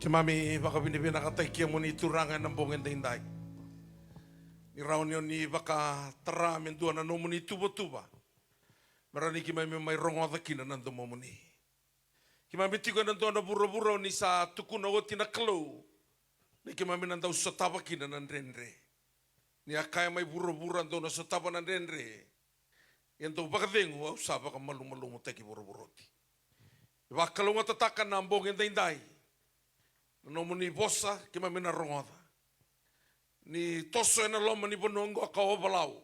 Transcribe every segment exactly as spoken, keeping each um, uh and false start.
Keimami vakavinavinakataki kemuni Turaga ena bogi edaidai. Ni rawa ni oni vakatara me dua na nomuni tuvatuva me rawa ni keimami mai rogoca kina na domomuni. Keimami tiko ena dua na vuravura oni sa tukuna oti na Kalou ni keimami na dau sotava kina na dredre. Ni a kaya mai vuravura dou na sotava na dredre, ia dou vakacegu, au sa vakamalumalumutaki vuravura oti. Ni vakalougatataka na bogi edaidai na nomuni vosa keimami na rogoca. Ni toso ena loma ni vanua oqo ka ovalau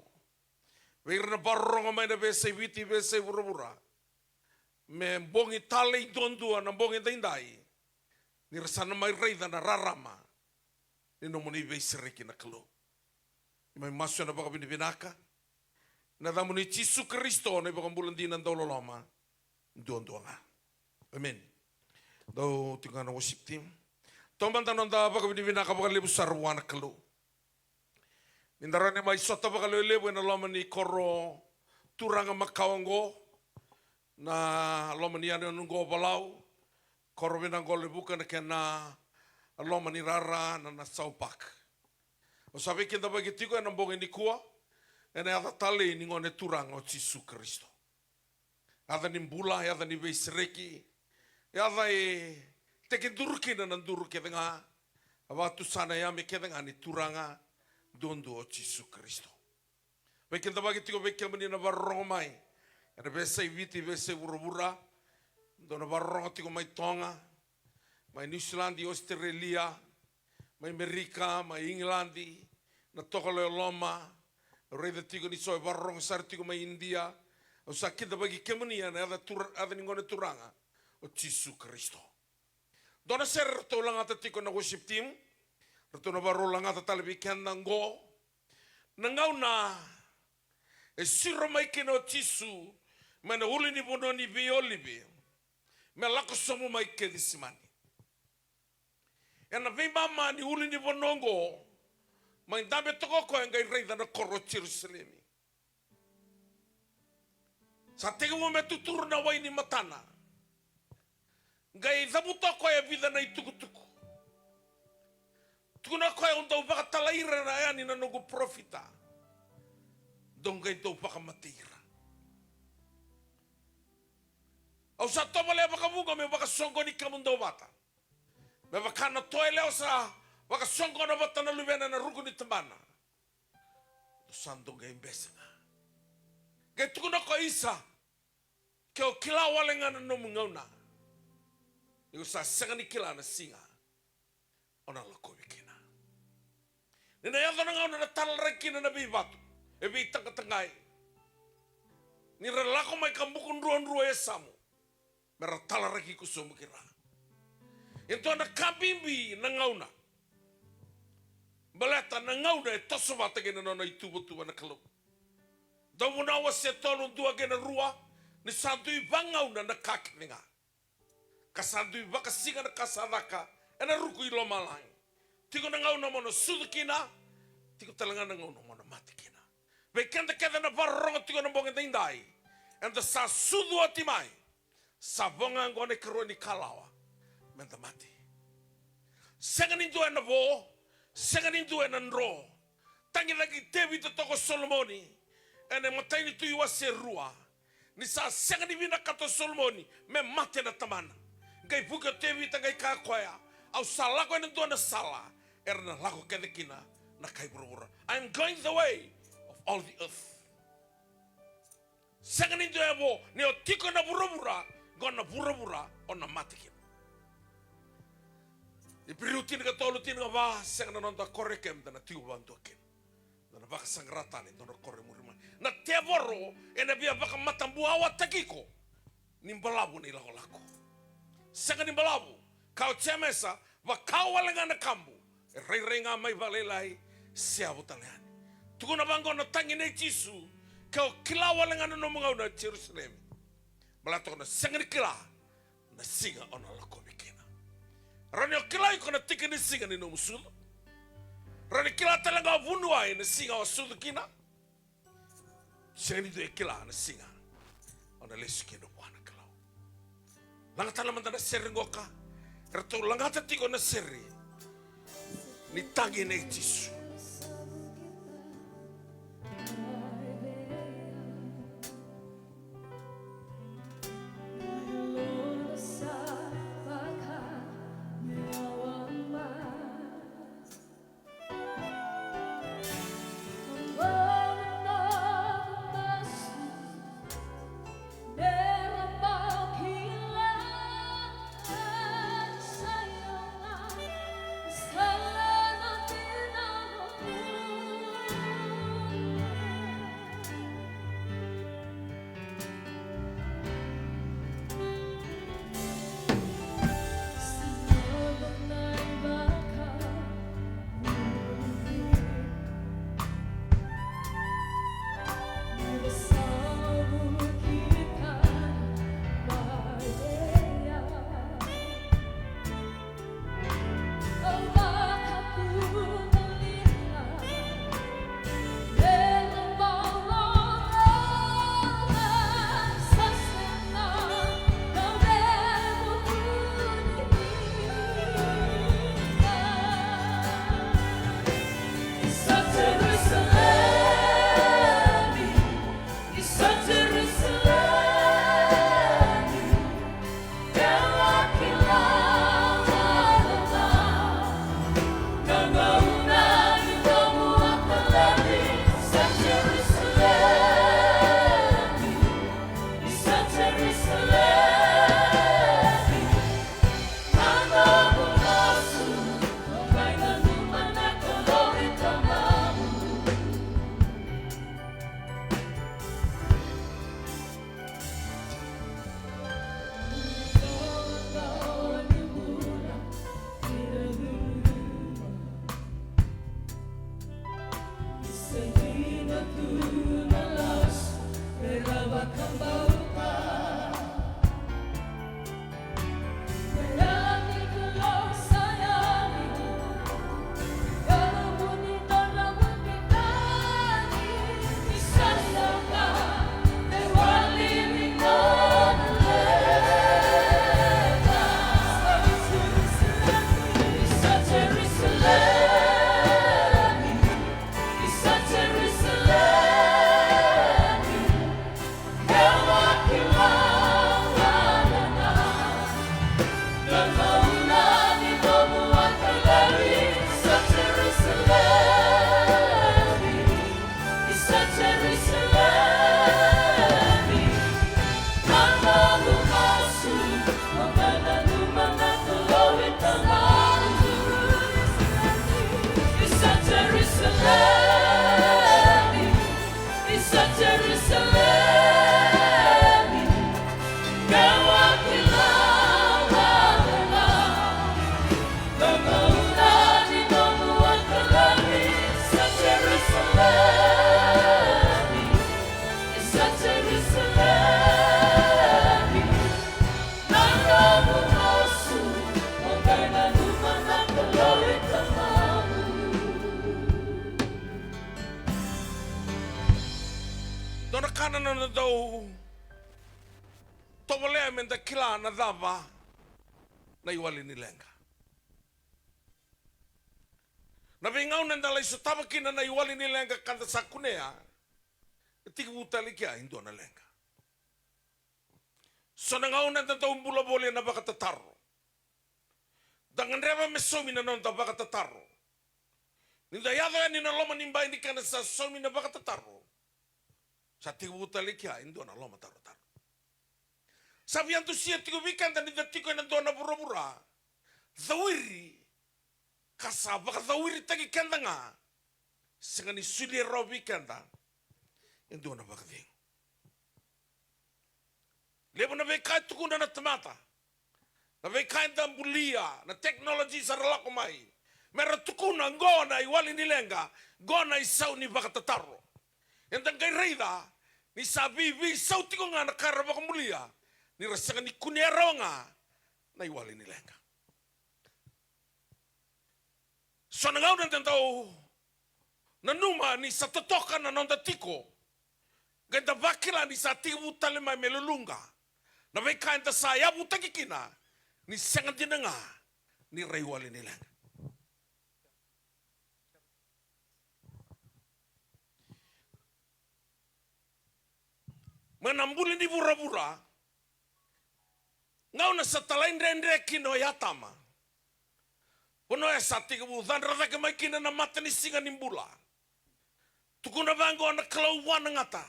vei ira na vakarorogo mai na veiyasai Viti, veiyasai vuravura. Me bogi talei duadua na bogi edaidai, ni ra sa na mai raica na rarama ni nomuni veisereki na Kalou. Keimami masu ena vakavinavinaka ena yacamuni Jisu Karisito na iVakabula dina dauloloma duadua ga. Emeni. Dou tiko ga na worship team. Taumada na noda vakavinavinaka vakalevu sara vua na Kalou ni da rawa ni mai sota vakalevulevu ena loma ni koro turaga makawa oqo, na loma ni yanuyanu oqo o Valau, koro vinaka oqo Levuka, na kena loma ni rara na Nassau Park. Au sa veikidavaki tiko ena bogi nikua ena yaca talei ni Gone Turaga o Jisu Karisito. Yaca ni bula, yaca ni veisereki, yaca e tekiduru kina na duru kece ga, a vakatusa na yame kece ga ni Turaga duadua o Jisu Karisito. Veikidavaki tiko vei kemuni na vakarorogo mai ena veiyasai Viti, veiyasai vuravura, dou na vakarorogo tiko mai Toga, mai Niusiladi, Ositerelia, mai Merika, mai Igiladi, na Tokalau e Loma. Au raica tiko ni so e vakarorogo sara tiko mai Idia. Au sa kidavaki kemuni ena yaca tura-, yaca ni Gone Turaga o Jisu Karisito. Dua na sere ratou lagata tiko na worship team, ratou na vakarau lagata tale vei keda oqo. Na gauna e siro mai kina o Jisu mai na ulunivanua ni Veiolive me lako sobu mai Kecisemani. Ena veimama ni ulunivanua oqo, mai dabe toka o koya qai raica na koro o Jerusalemi. Sa tekivu me tuturu na wai ni matana. Qai cavuta o koya e vica na itukutuku. Tukuna o koya, au dau vakatalai ira yani na noqu parofita, dou qai dau vakamatei ira. Au sa tovolea vakavuqa meu vakasoqoni kemudou vata, me vaka na toa yalewa sa vakasoqona vata na luvena ena ruku ni tabana. Dou sa dau qai bese ga. Qai tukuna o koya, isa, ke o kila wale ga na nomu gauna, ni o sa sega ni kila na siga o na lakovi kina. Ni na yaco na gauna na talaraki kina na veivatu e veitaqataqai, ni ra lako mai ka buku druadrua e yasamu me ra talaraki iko sobu ki ra. E dua na ka bibi na gauna. Baleta na gauna e toso vata kei na nona ituvatuva na Kalou. Dauvunau wase tolu, dua kei na rua, ni sa dui vagauna na ka kece ga, ka sa dui vakasiga na ka sa caka ena ruku i lomalagi. Tiko na gauna mo na sucu kina, tiko tale ga na gauna mo na mate kina. Vei keda kece na vakarorogo tiko na bogi daidai, eda sa sucu oti mai. Sa vo ga oqo na ikarua ni kalawa, meda mate. Sega ni dua ena vo, sega ni dua ena dro. Tagicaki Tevita toka o Solomoni ena imatai ni Tui wase rua, ni sa sega ni vinakata o Solomoni me mate na tamana. Qai vuki o Tevita qai kaya o koya, au sa lako ena dua na sala era na lako kece kina na kai vuravura. I am going the way of all the earth. Sega ni dua e vo, ni o tiko ena vuravura, qo na vuravura o na mate kina. Iperiu tinikatolu, tinikava, sega na noda kore, keda na tiko vakadua kina. Da na vakasaqara tale e dua na koro e muri mai. Na tevoro ena via vakamatabuawataki iko ni balavu na ilakolako. Sega ni balavu, ka o Jemesa, vakau wale ga na kabu, e rairai ga mai vakalailai, seavu tale yani. Tukuna vaqo na tagi nei Jisu, ke o kila wale ga na nomu gauna, Jerusalemi, baleta o na sega ni kila na siga o na lakovi kina. Rawa ni o kila iko na tiki ni siga ni nomu sucu. Rawa ni kila tale ga o vuniwai na siga o sucu kina. Sega ni dua e kila na siga o na lesu kina vua na Kalou. Laga tale mada na sere qoka. Eratou lagata tiko na sere ni tagi nei Jisu. Dua na ka na noda dau tovolea me da kila na cava na iwali ni leqa. Na veigauna eda lai sotava kina na iwali ni leqa ka da sa kunea, e tekivu tale kea e dua na leqa. So na gauna eda dau bula voli ena vakatataro. Da gadreva me saumi na noda vakatataro. Ni da yaco yani na loma ni bai ni kena sa saumi na vakatataro, sa tekivu tale kea e dua na lomatarotaro. Sa via dusia tiko vei keda ni da tiko ena dua na vuravura cawiri, ka sa vakacauiritaki keda ga, sega ni solia rawa vei keda e dua na vakacegu. Levu na veika e tukuna na tamata, na veika eda bulia, na technology sa ra lako mai me ra tukuna qo na iwali ni leqa, qo na isau ni vakatataro. Eda qai raica ni sa veiveisau tiko ga na ka era vakabulia, ni ra sega ni kunea rawa ga na iwali ni leqa. So na gauna eda dau nanuma ni sa totoka na noda tiko, qai da vakila ni sa tekivu tale mai me luluqa na veika eda sa yavutaki kina, ni sega dina ga ni ra iwali ni leqa. Mai na buli ni vuravura, gauna sa talaidredre kina o Atama. Vanua e sa tekivu cadra cake mai kina na matanisiga ni bula. Tukuna vaqo na Kalou vua na gata: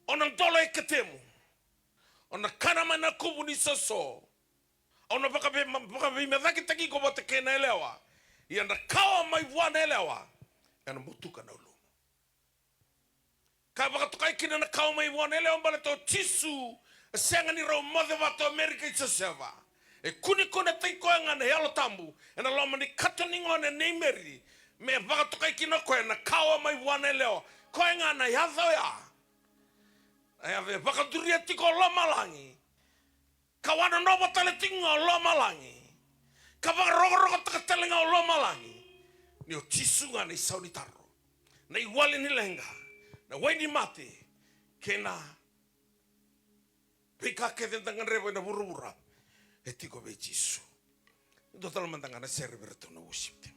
O na dolo e ketemu. O na kana mai na kuvu ni soso. O na vakave-, vakaveimecakitaki iko vata kei na yalewa. Ia na kawa mai vua na yalewa, ena butuka na ulumu. Ka vakatokai kina na kawa mai vua na yalewa, baleta o Jisu e sega ni rau moce vata o Meri kei Josefa. E kunekunetaki koya ga na Yalo Tabu ena loma ni kato ni gone nei Meri, me vakatokai kina o koya na kawa mai vua na yalewa. Koya ga na yaca oya, na yaca e vakaduria tiko o lomalagi, ka wanonova tale tiko ga o lomalagi, ka vakarokorokotaka tale ga o lomalagi, ni o Jisu ga na isau ni taro, na iwali ni leqa, na wai ni mate, kei na veika kece da gadreva ena vuravura e tiko vei Jisu. Dua tale mada ga na sere vei iratou na worship team.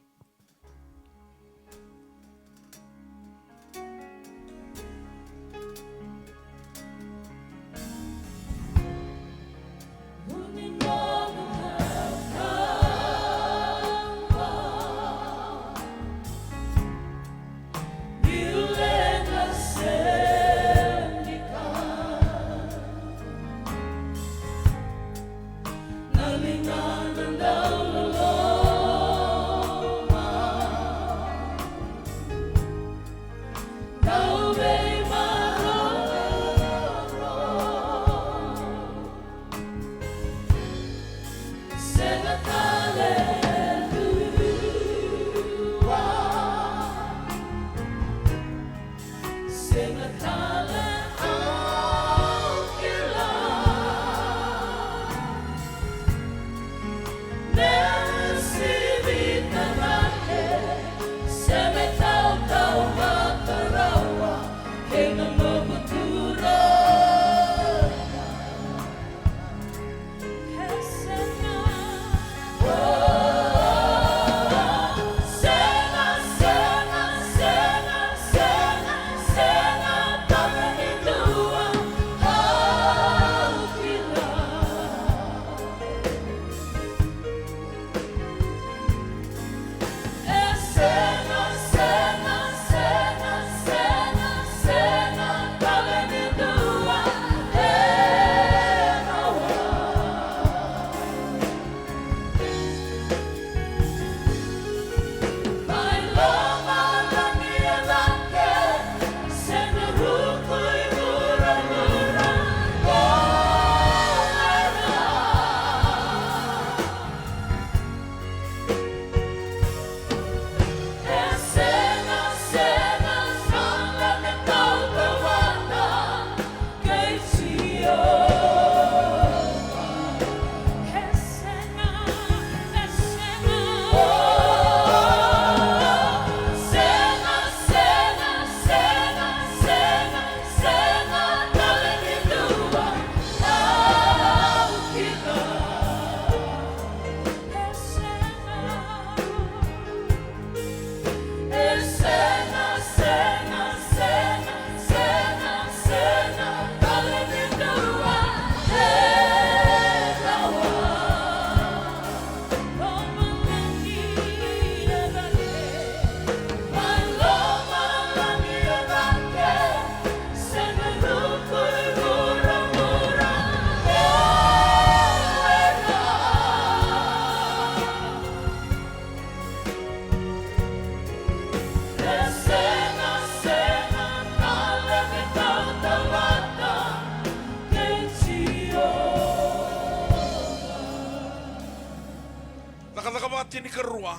Cakacaka vakatinikarua.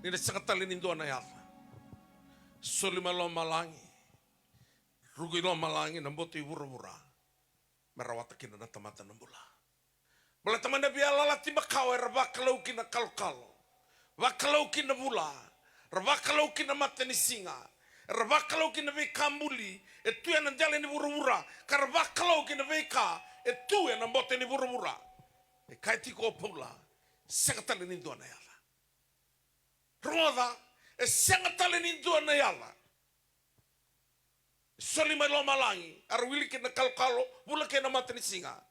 Ni na sega tale ni dua na yaca. Soli mai lomalagi. Ruku i lomalagi na boto i vuravura. Me rawata kina na tamata na bula. Baleta mai na veiyalayalati makawa era vakalou kina kalokalo, vakalou kina vula, ra vakalou kina matanisiga, era vakalou kina veika buli e tu ena dela ni vuravura, ka ra vakalou kina veika e tu ena boto ni vuravura. E kaya tiko o Paula, sega tale ni dua na yaca. Rogoca, e sega tale ni dua na yaca. E soli mai lomalagi, era wili kina na kalokalo, vula kei na matanisiga.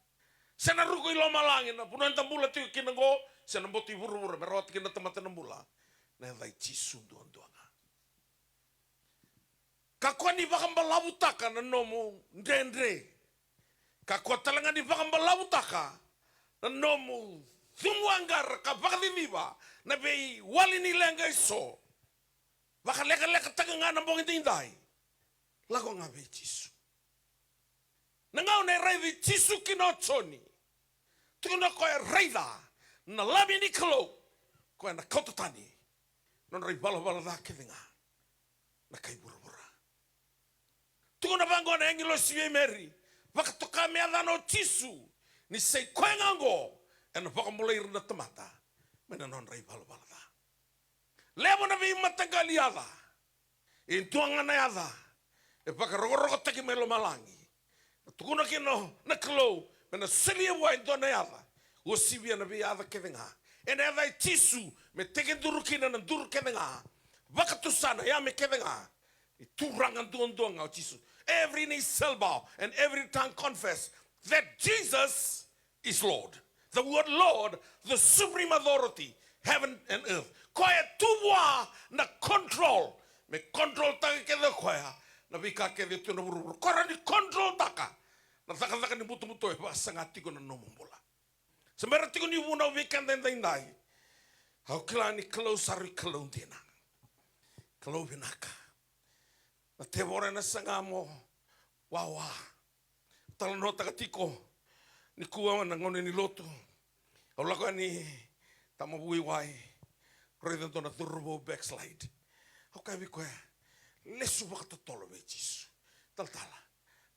Se na ruku i lomalagi, na vanua eda bula tiko kina oqo, se na boto i vuravura, me rawata kina na tamata na bula. Na yaca i Jisu duadua ga. Kakua ni vakabalavutaka na nomu dredre. Kakua tale ga ni vakabalavutaka na nomu cuqu qara ka vakaciciva na veiwali ni leqa eso. Vakalekalekataka ga na bogi daidai. Lako ga vei Jisu. Na gauna e raici Jisu kina o Joni, tukuna o koya, raica na Lami ni Kalou, koya na kauta tani na nodra ivalavala ca kece ga na kai vuravura. Tukuna vaqo na agilosi vei Meri, vakatoka me yacana o Jisu, ni sa i koya ga oqo ena vakabulai ira na tamata mai na nodra ivalavala ca. Levu na veimataqali yaca. E dua ga na yaca e vakarokorokotaki mai lomalagi. Na tukuna kina na Kalou me na solia vua e dua na yaca. Uasivia na veiyaca kece ga. Ena yaca i Jisu me tekiduru kina na duru kece ga. Vakatusa na yame kece ga. Ni Turaga duadua ga o Jisu. Every knee shall bow and every tongue confess that Jesus is Lord. The word Lord, the supreme authority, heaven and earth. Koya tu vua na control. Me control taka kece o koya na veika kece tu na vuravura. Koya ni control taka na cakacaka ni butobuto e vakasaga tiko na nomu bula. Se bera tiko ni vunau vei keda edaidai. Au kila ni Kalou sa rui Kalou dina. Kalou vinaka. Na tevoro ena saga mo wawa. Talanoataka tiko nikua na gauna ni lotu. Au lako yani Tamavui Wai, raica dua na cauravou backslide. Au kaya vei koya, lesu vakatotolo vei Jisu. Talatala,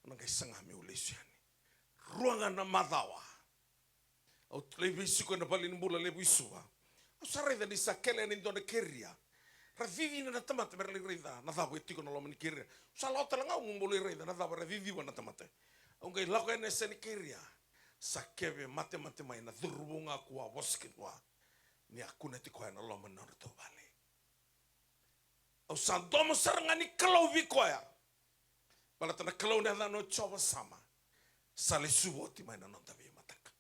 au na qai saga meu lesu yani. Rua ga na macawa. Au lai veisiko ena valenibula levu i Suva. Au sa raica ni sa kele yani dua na keria. Ra cicina na tamata me ra lai raica na cava e tiko na loma ni keria. Au sa lako tale ga au meu bau lai raica na cava ra ciciva na tamata. Au qai lako yani e yasa ni keria. Sa keve matemate mai na cauravou ga kua vosa kidua. Ni a kuneti koya na loma ni nodratou vale. Au sa domo sara ga ni Kalou vei koya. Baleta na Kalou na yacana o Jiova Sama. Sa lesuva oti mai na noda veimataka.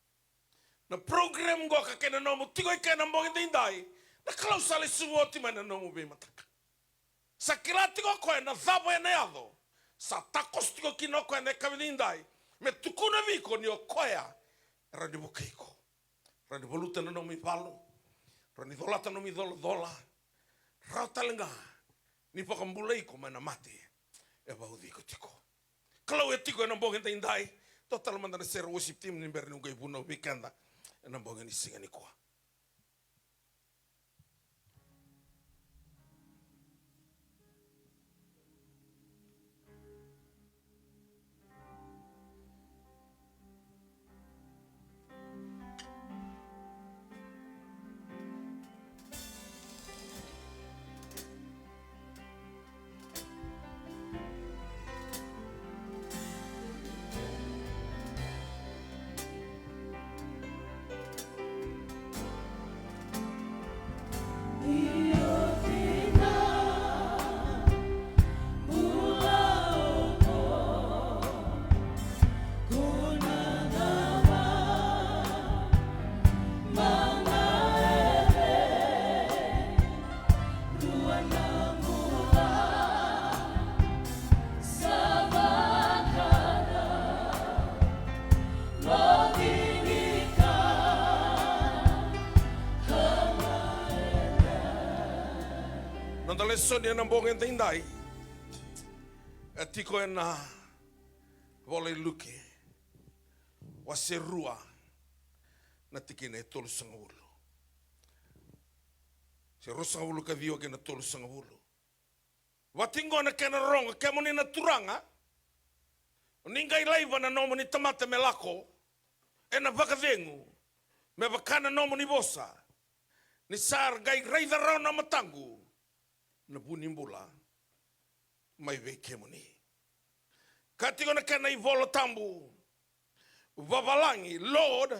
Na program qoka kei na nomu tiko i kea na bogi daidai. Na Kalou sa lesuva oti mai na nomu veimataka. Sa kila tiko o koya na cava ena yaco. Sa takoso tiko kina o koya na yakavi daidai. Me tukuna vei iko ni o koya e rawa ni vukei iko. Rawa ni valuta na nomu ivalu. Rawa ni colata na nomu icolacola. Rawa tale ga ni vakabulai iko mai na mate e vauci iko tiko. Kalou e tiko ena bogi daidai. Dua tale mada na sere worship team ni bera niu qai vunau vei keda ena bogi ni siga nikua. Noda lesoni ena bogi edaidai e tiko ena vola i Luke, wase rua, na tikina e tolusagavulu. Se ruasagavulu ka ciwa kei na tolusagavulu. Vata qo na kena rogo, kemuni na turaga, ni qai laiva na nomuni tamata me lako ena vakacegu, me vaka na nomuni vosa, ni sa qai raica rawa na mataqu na vu ni bula mai vei kemuni. Ka tiko na kena iVola Tabu vavalagi, Lord,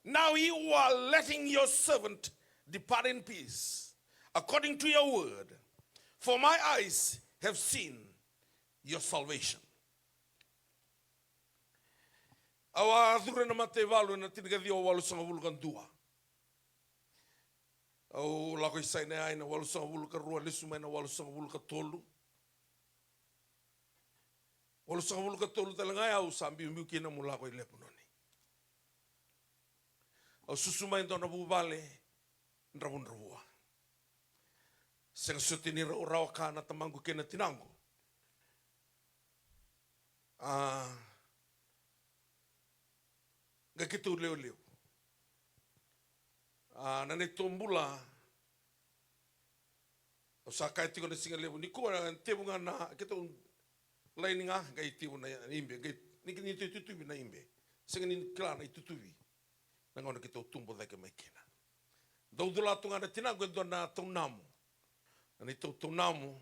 Now you are letting your servant depart in peace, according to your word. For my eyes have seen your salvation. Au a curu ena mataivalu ena tinikaciwa walusagavulu ka dua. Au lako i Saineai ena walusagavulu ka rua, lesu mai na walusagavulu ka tolu. Walusagavulu ka tolu tale ga au sa biubiu kina meu lako i Lepanoni. Au susu mai e dua na vuvale dravudravua. Sega soti ni rau rawa ka na tamaqu kei na tinaqu. A, qai keitou lewe levu. A, na neitou bula, au sa kaya tiko na siga levu, nikua tevu ga na keitou laini ga, qai tevu na ibe, qai ni, ni itutuvi na ibe. Sega ni kila na itutuvi na gauna keitou tubu cake mai kina. Dau cula tu ga na tinaqu e dua na taunamu. Na neitou taunamu,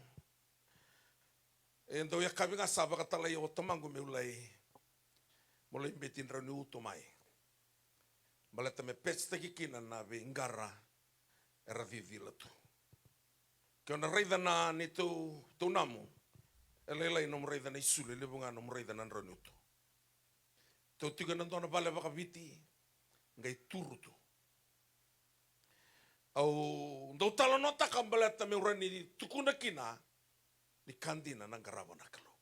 e dau yakavi ga sa vakatalai au o tamaqu meu lai, meu lai beti drau ni uto mai. Baleta me pecetaki kina na veiqara era cicila tu. Ke o na raica na neitou taunamu, e lailai nomu raica na isulu, e levu ga nomu raica na drau ni uto. Tou tiko ena dua na vale vakaviti, qai turu tu. Au dau talanoataka baleta meu rawa ni tukuna kina ni ka dina na qarava na Kalou.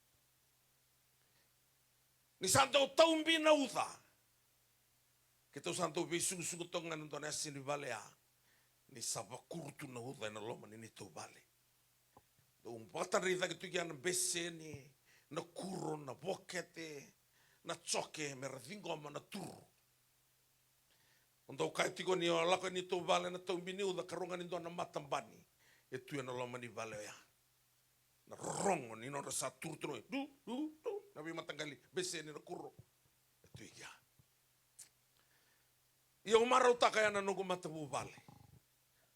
Ni sa dau tau bi na uca, keitou sa dau veisugusugu toka ga ena dua na yasa ni vale ya, ni sa vakuru tu na uca ena loma ni neitou vale. Dau vakatadrai cake tu kina na beseni, na kuro, na vokete, na joke, me ra ciqoma na turu. O dau kaya tiko ni o lako e neitou vale na taubi ni uca, ka rau ga ni dua na matabani e tu ena loma ni vale oya. Na rorogo ni nodra sa turu tu na, du, du, du, na veimataqali beseni, na kuro e tu i kea. Ia au marautaka ya na noqu matavuvale.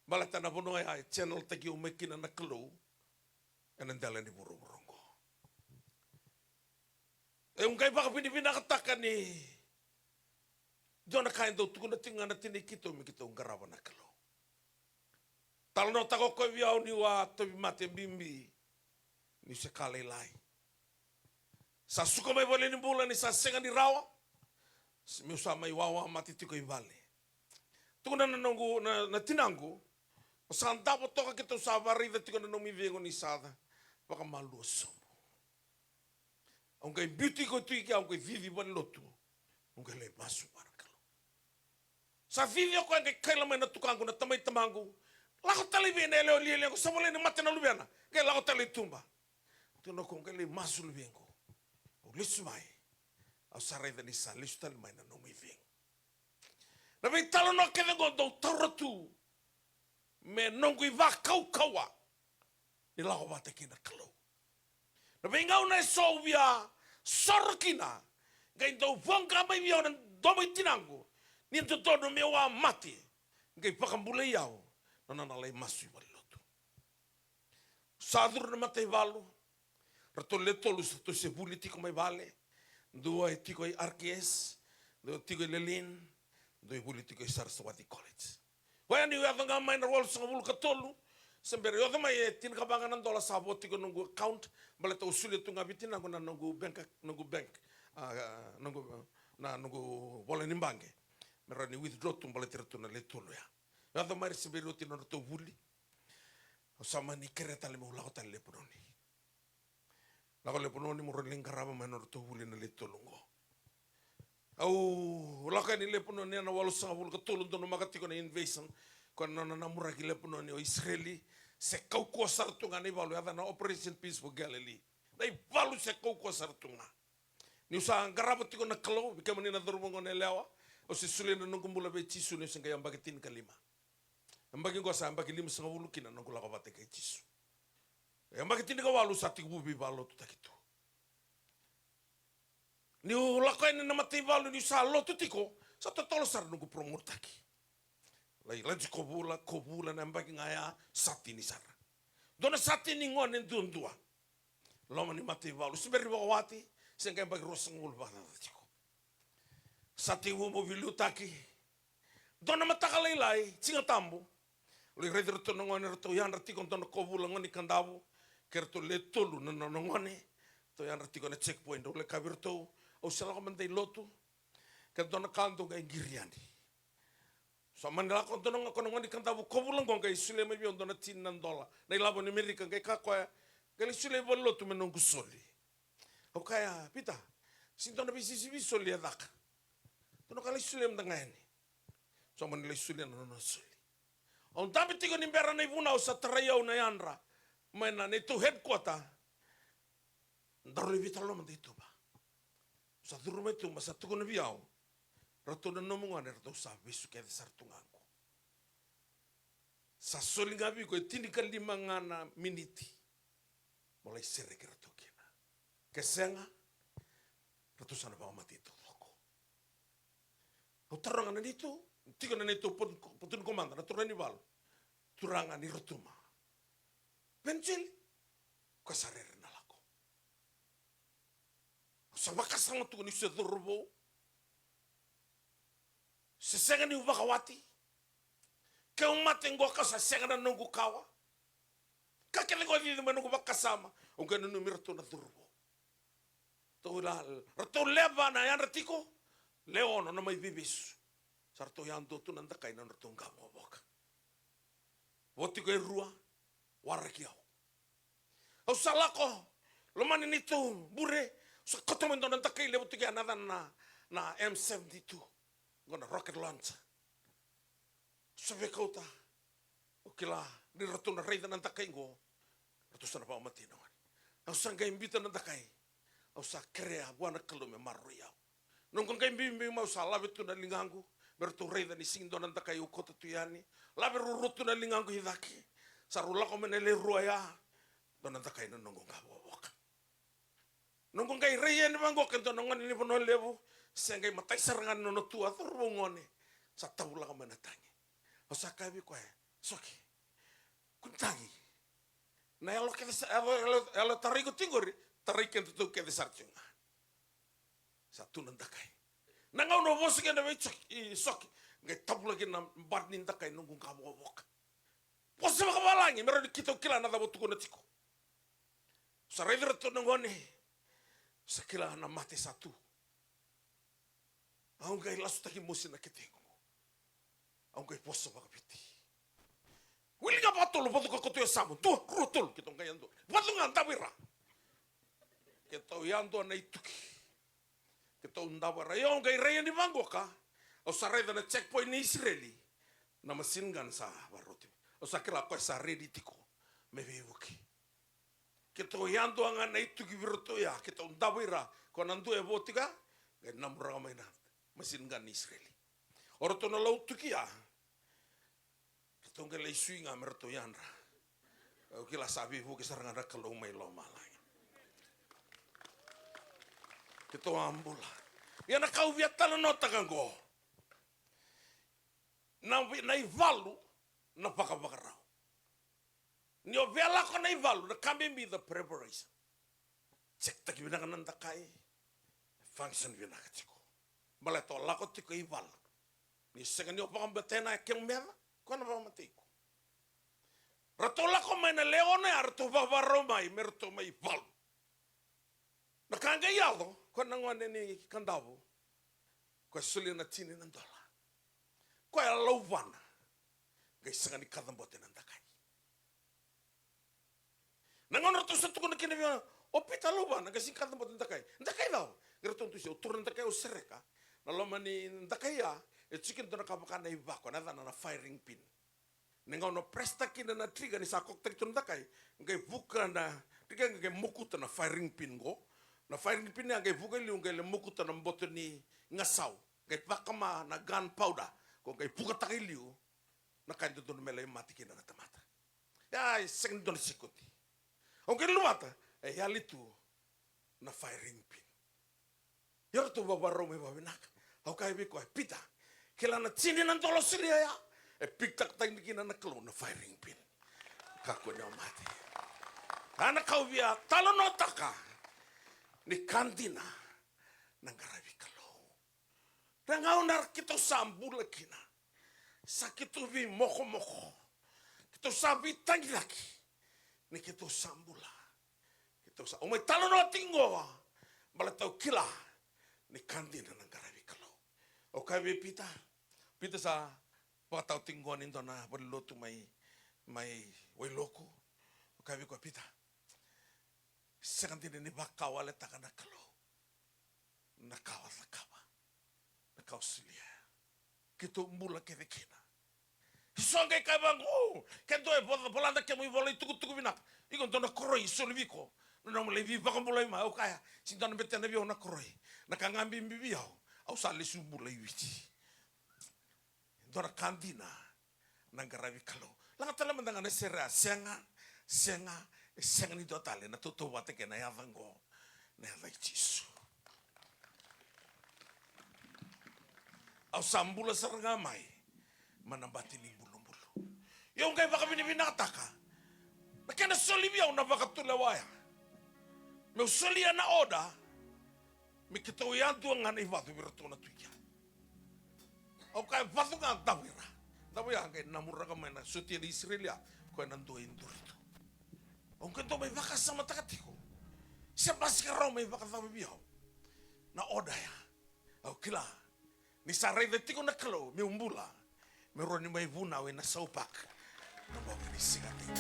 Baleta na vanua ya e channel-taki au mai kina na Kalou ena dela ni vuravura oqo. Au qai vakavinavinakataka ni dua na ka e dau tukuna tiko ga na tinai keitou me keitou qarava na Kalou. Talanoataka o koya vei au niu a tauvimate bibi, niu se ka lailai. Sa suka mai valenibula ni sa sega ni rawa, s-, meu sa mai wawa mate tiko i vale. Tukuna na noqu, na, na tinaqu, o sa davo toka, keitou sa vakaraica tiko na nomu icegu ni sa ca, vakamalua sobu. Au qai biuti iko tu i kea, au qai cici valenilotu. Au qai lai masu vua na Kalou. Sa cici o koya qai kaila mai na tukaqu na tamai tamaqu. Lako tale i vei na yalewa lialia qo, sa volai ni mate na luvena. Qai lako tale i tuba. Tukuna o koya, au qai lai masu luvequ. Au lesu mai. Au sa raica ni sa lesu tale mai na nomu icegu. Na veitalanoa kece oqo dau taura tu me noqu ivakaukauwa ni lako vata kei na Kalou. Na veigauna eso au via soro kina, qai dau voqa mai vei au na domo i tinaqu ni dodonu meu a mate, qai vakabulai au na nona lai masu i valenilotu. Sa curu na mataivalu, ratou le tolu sa tou se vuli tiko mai vale. Dua e tiko i R K S, dua e tiko i Lelean, dua e vuli tiko i Saraswati College. Koya niu yaco ga mai na walusagavulu ka tolu, se bera yaco mai e tinikava ga na dola sa vo tiko noqu account, baleta au solia tu ga vei tinaqu na noqu bank, noqu bank, a, noqu, na noqu vola ni baqe. Me rawa ni withdraw tu baleti ratou na le tolu ya. Yaco mai ra se bera oti na nodratou vuli. Au sa mani kerea tale meu lako tale Lepanoni. Lako Lepanoni meu rawa ni lai qarava mai na nodratou vuli na le tolu oqo. Au lako yani Lepanoni ena walusagavulu ka tolu, donumaka tiko na invasion, ko na nona namuraki Lepanoni o Isireli, se kaukauwa sara tu ga na ivalu, yacana Operation Peaceful Galilee. Na ivalu se kaukauwa sara tu ga. Niu sa qarava tiko na Kalou, vei kemuni na cauravou oqo na yalewa, au se solia na noqu bula vei Jisu niu se qai yabaki tinikalima. Yabaki oqo sa yabaki limasagavulu kina na noqu lako vata kei Jisu. Yabaki tinikawalu sa tekivu veivalotutaki tu. Niu lako yani na mataivalu niu sa lotu tiko, sa totolo sara noqu promotetaki. Lai Laji Kovula, Kovula na yabaki ga ya, sa tini sara. Dua na sa tini gone duadua. Loma ni mataivalu, se bera ni vakawati, se qai yabaki ruasagavulu vakacaca tiko. Sa tekivu meu veiliutaki. Dua na mataka lailai, Siga Tabu. Lai raici iratou na gone, ratou yadra tiko dua na kovula gone ni Kadavu. Kei ratou le tolu na nona gone. Ratou yadra tiko na checkpoint, au lai kaya vei iratou, au se lako mada i lotu. Ke dua na ka dou qai qiri yani. Sa mani lako dua na gone, ko na gone ni Kadavu, kovula qo qai solia mai vei au dua na tini na dola. Na ilavo ni Amerika, qai kaya o koya, qai lai solia i valenilotu me noqu soli. Au kaya, Pita, sega ni dua na veisisivi soli e caka. Dua na ka lai solia mada ga yani. Sa mani lai solia na nona soli. Au dabe tiko ni bera na ivunau, sa tarai au na yadra mai na neitou headquarter. Daru lai veitalanoa mada i tuba. Sa curu mai tu, ma sa tukuna vei au, ratou na nomu gone, ratou sa vesu kece sara tu ga qo. Sa soli ga vei iko e tinikalima ga na miniti mo lai sereki iratou kina. Ke sega, ratou sa na vakamatei taucoko. Au taroga na neitou, tiko na neitou potu, potu ni komada, na turaga ni valu. Turaga ni Rotuma. Penjeli, ko sa rere na lako. Au sa vakasama tu ni se cauravou. Se sega niu vakawati. Keu mate qo ka sa sega na noqu kawa. Ka kece qo cici mai noqu vakasama. Au qai nanumi iratou na cauravou. Ratou la, ratou lewe va na yadra tiko. Lewe ono na mai veivesu. Sa ratou yadua tu na dakai na nodratou qavokavoka. Vo tiko e rua, waraki au. Au sa lako, lomani neitou bure, au sa kauta mai dua na dakai levu tiko ya na yacana na, na M seventy-two. Qo na rocket launcher. Au sa veikauta. Au kila ni ratou na raica na dakai qo, ratou sa na vakamatei na gone. Au sa qai biuta na dakai. Au sa kerea vua na Kalou me maroroi au. Noqu qai biubiu mai, au sa lave tu na ligaqu me ratou raica ni sega ni dua na dakai au kauta tu yani. Lave ruarua tu na ligaqu i cake. Sa rau lako mai na le rua ya. Dua na dakai na noqu qavokavoka. Noqu qai rai yani vaqo ke dua na gone ni Vanua Levu, se qai matai sara ga ni nona tu, a cauravou gone. Sa tavulaka mai na tagi. Au sa kaya vei koya, Soke, kua ni tagi. Na yalo kece sa, yalo, yalo, yalo tarai iko tiko qori, tarai kedatou kece sara tiko ga. Sa tu na dakai. Na gauna au vosa kina vei Soke, i Soke, qai tavulaki na bati ni dakai noqu qavokavoka. Vosa vakavalagi me rawa ni keitou kila na cava au tukuna tiko. Sa raici iratou na gone. Sa kila na mate sa tu. Au qai lasutaki mosi na ketequ. Au qai vosa vakaviti. Wili ga vakatolu, vacuka koto e yasamu. Dua, rua, tolu, keitou qai yadua. Vacu ga, davo i ra. Keitou yadua na ituki. Keitou davo i ra. Io, au qai rai yani vaqoka. Au sa raica na checkpoint ni Isireli. Na machine gun sa vakaroti. Au sa kila o koya sa ready tiko me veivuke. Keitou yadua ga na ituki vei iratou ya, keitou davo i ra, ko na dua e vo tiko ya, qai namuraka mai na machine gun ni Isireli. O ratou na lau tuki ya, ratou qai lai sui ga me ratou yadra. Au kila sa veivuke sara ga na Kalou mai lomalagi. Keitou a bula. Ia na ka au via talanoataka qo. Na, na ivalu, na vakavakarau. Ni o via lako na ivalu, na ka bibi the preparation. Check-taki vinaka na dakai. Function vinaka tiko. Baleta o lako tiko i valu. Ni sega ni o vakamatei na kemu meca, ko na vakamatei iko. Ratou lako mai na lewe ono ya, ratou vakavakarau mai me ratou mai valu. Na ka qai yaco, ko na gone ni Kadavu, ko e solia na tini na dola. Ko e lauvana, qai sega ni kacabote na dakai. Na gauna ratou sa tukuna kina vei au, o Pita, lauvana, qai sega ni kacabote na dakai. Dakai cava? Qai ratou dusia, au taura na dakai, au sereka. Na loma ni dakai ya, e tiko kina dua na ka vaka na ivako, na yacana na firing pin. Ni gauna o press-taka kina na trigger ni sa kokotaki tu na dakai, qai vuka na trigger, qai mokuta na firing pin qo. Na firing pin ya qai vuka i liu, qai lai mokuta na boto ni gasau. Qai cakama na gunpowder qo, qai vukataka i liu. Na ka e dodonu me lai mate kina na tamata. Ia, e sega ni dua na sikoti. Au qai luvata, e yali tu na firing pin. Ia ratou vakavakarau mai vakavinaka. Au kaya vei koya, Pita, kila na tini na dola o solia ya, e pick-taka tani kina na Kalou na firing pin. Kakua ni o mate. A na ka au via talanoataka, ni ka dina na qaravi Kalou. Na gauna keitou sa bula kina, Sa keitou veimokomoko. Keitou sa veitagicaki. Ni keitou sa bula. Keitou sa, au mai talanoa tiko qo, baleta au kila ni ka dina na qaravi Kalou. Au kaya vei Pita, Pita sa vakatawa tiko qo ni dua na valenilotu mai, mai Wailoku. Au kaya vei koya, Pita, sega dina ni vakawaletaka na Kalou na ka o cakava, na ka o solia. Keitou bula kece kina. Jisu qai kaya vaqo, ke dua e vo-, volata kemu ivola itukutuku vinaka. Iko dua na koroi e soli vei iko na nomu lai veivakabulai mai. Au kaya, se dua na betena vei au na koroi. Na ka ga bibi vei au, au sa lesu bula i Viti. Dua na ka dina na qaravi Kalou. Laga tale mada ga na sere ya, sega, sega, e sega ni dua tale na tautauvata kei na yaca qo, na yaca i Jisu. Au sa bula sara ga mai, mai na bati ni bulubulu. Ia au qai vakavinavinakataka na kena soli vei au na vakatulewa ya. Meu solia na oda, me keitou yadua ga na ivacu vei iratou na Tui Kea. Au kaya vacu ga, davo ira. Davo ya qai namuraka mai na sotia na Isireli ya, koya na dua e duri tu. Au qai dau mai vakasamataka tiko, se basika rawa mai vakacava vei au na oda ya. Au kila ni sa raica tiko na Kalou meu bula, meu rawa ni mai vunau ena South Park na bogi ni siga tiko.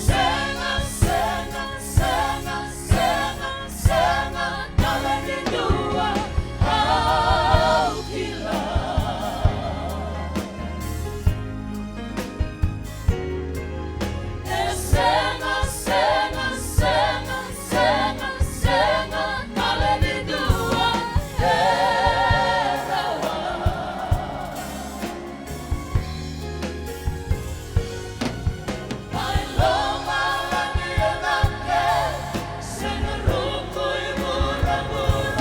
Sega, sega, sega, sega, sega tale ni dua au kila. E sega, sega, sega, sega, sega tale ni dua e rawa. Mai lomalagi e cake, sega ruku i vuravura.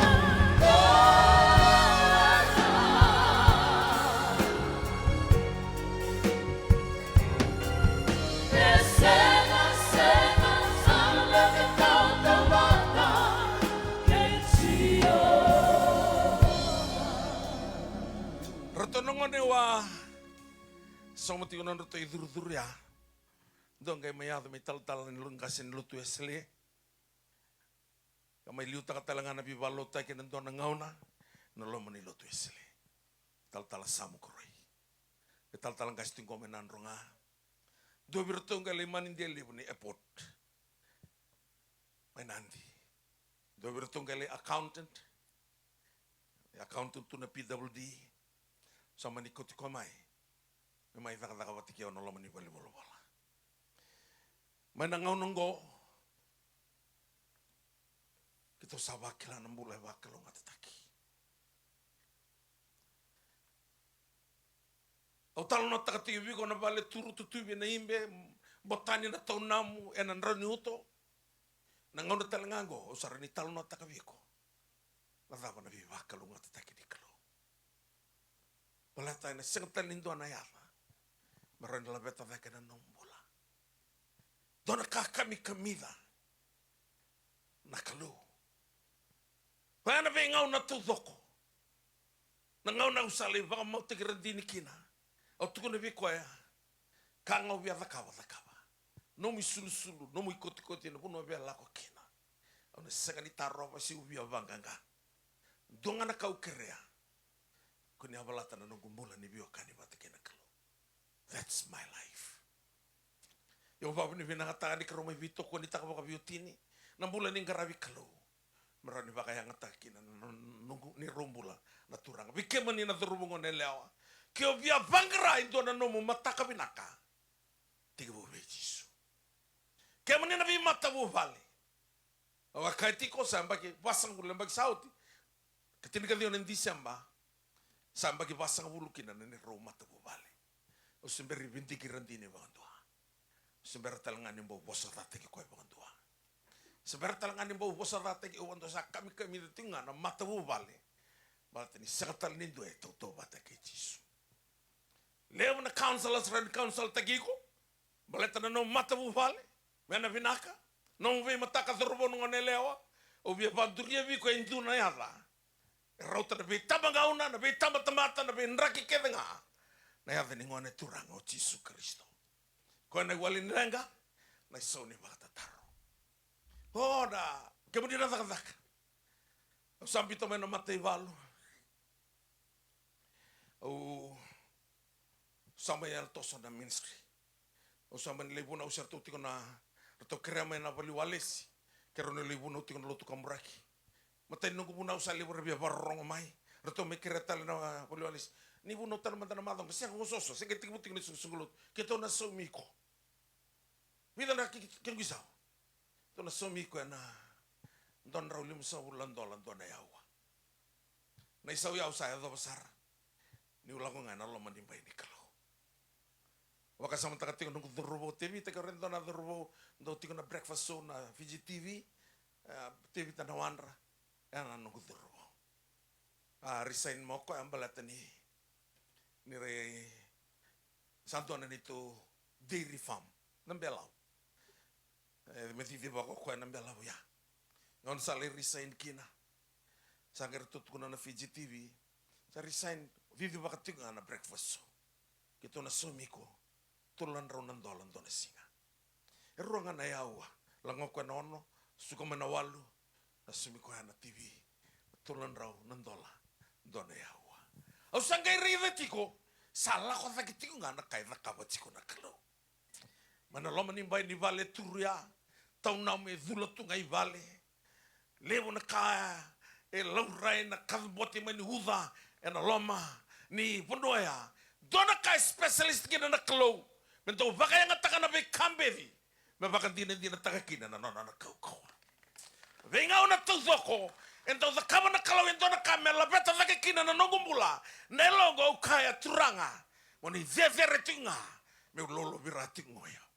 E sega, sega, sa na laki tautauvata kei Jiova. Ratou na gone wa, sauma tiko na nodratou icurucuru ya. Dua qai mai yaco me talatala ni lo-, qase ni lotu Wesele. Ka mai liutaka tale ga na veivakalotutaki ena dua na gauna na loma ni lotu Wesele. Talatala Samu Koroi. E talatala qase tiko qo mai Nadroga. Dua vei iratou qai lai manidia levu ni airport mai Nadi. Dua vei iratou qai lai accountant. E accountant tu na P W D. Sa mani kauti koya mai me mai cakacaka vata kei au na loma ni valenivolavola. Mai na gauna oqo, keitou sa vakila na bula e vakalougatataki. Au talanoataka tiko vei iko na vale turu tutuvi ena ibe, botani na taunamu ena drau ni uto. Na gauna tale ga oqo au sa rawa ni talanoataka vei iko na cava na veivakalougatataki ni Kalou. Baleta ena sega tale ni dua na yaca me rawa ni laveta cake na nomu bula. Dua na ka kamikamica na Kalou. Koya na veigauna taucoko, na gauna au sa lai vakamautaki Radini kina, au tukuna vei koya, ka ga au via cakava, cakava. Nomu isulusulu, nomu ikotikoti ena vanua au via lako kina, au na sega ni tarova se au via vaqaqa. Dua ga na ka au kerea, ko ni yavalata na noqu bula ni veiwekani vata kei na Kalou. That's my life. Ia au vakavinavinakataka ni keirau mai veitokonitaka vakaveiwatini na bula ni qaravi Kalou, me rawa ni vakayagataka kina na, na, na noqu, neirau bula na turaga. Vei kemuni na cauravou, goneyalewa, ke o via vaqara e dua na nomu mataka vinaka, tekivu vei Jisu. Kemuni na veimatavuvale, au a kaya tiko sa yabaki vasagavulu, yabaki sa oti, ka tinikaciwa na Diseba, sa yabaki vasagavulu kina na neirau matavuvale. Au se bera ni vidiki Radini vakadua. Au se bera tale ga ni bau vosacataki koya vakadua. Se bera tale ga ni bau vosacataki au vakadua, sa kamikamica tiko ga na matavuvale. Baleta ni sega tale ni dua e tautauvata kei Jisu. Levu na counselors rawa ni counseltaki iko. Baleta na nomu matavuvale, me na vinaka. Nomu veimataka, cauravou, goneyalewa, Au via vakaduria vei iko e dua na yaca e rauta na veitabagauna, na veitabatamata, na veidraki kece ga. Na yaca ni Gone Turaga o Jisu Karisito. Koya na iwali ni leqa, na isau ni vakatataro. O na, kemuni na cakacaka. Au sa biuta mai na mataivalu. Au sa mai yala toso na ministry. Au sa mai lai vunau se ratou tiko na, ratou kerea mai na valiwalesi. Keirau na lai vunau tiko na lotu kaburaki. Matai ni noqu vunau sa levu era via vakarorogo mai. Ratou mai kerea tale na valiwalesi. Ni vunau tale mada na macawa, sega, osooso, sega, tekivu tiko na soqosoqo lotu. Keitou na saumi iko. Vica na ke-, kequ isau. Tou na saumi iko ena dua na drau limasagavulu na dola dua na yaua. Na isau ya au sa yacova sara niu lako ga ena loma ni bai ni Kalou. Vakasamataka tiko noqu cauravou Tevita, ke o raica dua na cauravou dau tiko na breakfast show na Fiji T V, e, Tevita Nawadra, ya na noqu cauravou. A resign mai o koya baleta ni, ni rai sa dua na neitou dairy farm na Belau. E, me cicivaka o koya na Belau ya. Gauna sa lai resign kina, sa qai ratou tukuna na Fiji T V, sa resign, cicivaka tiko ga na breakfast show. Keitou na saumi iko, tolu na drau na dola dua na siga. E rua ga na yaua, lako ga o koya na ono, suka mai na walu, na saumi koya na T V, tolu na drau na dola dua na yaua. Au sa qai raica tiko, sa lako cake tiko ga na ka e cakava tiko na Kalou. Mai na loma ni bai ni vale e turu ya, tau na me cula tu ga i vale. Levu na ka e laurai na kacabote mai ni uca ena loma ni vanua ya. Dua na ka e specialist kina na Kalou, me dau vakayagataka na veika beci me vakadinadinataka kina na nona na kaukauwa. Veigauna taucoko e dau cakava na Kalou e dua na ka me laveta cake kina na noqu bula. Na yaloqu au kaya, Turaga, mo ni cecere tiko ga, meu lolovira tiko ga o yau.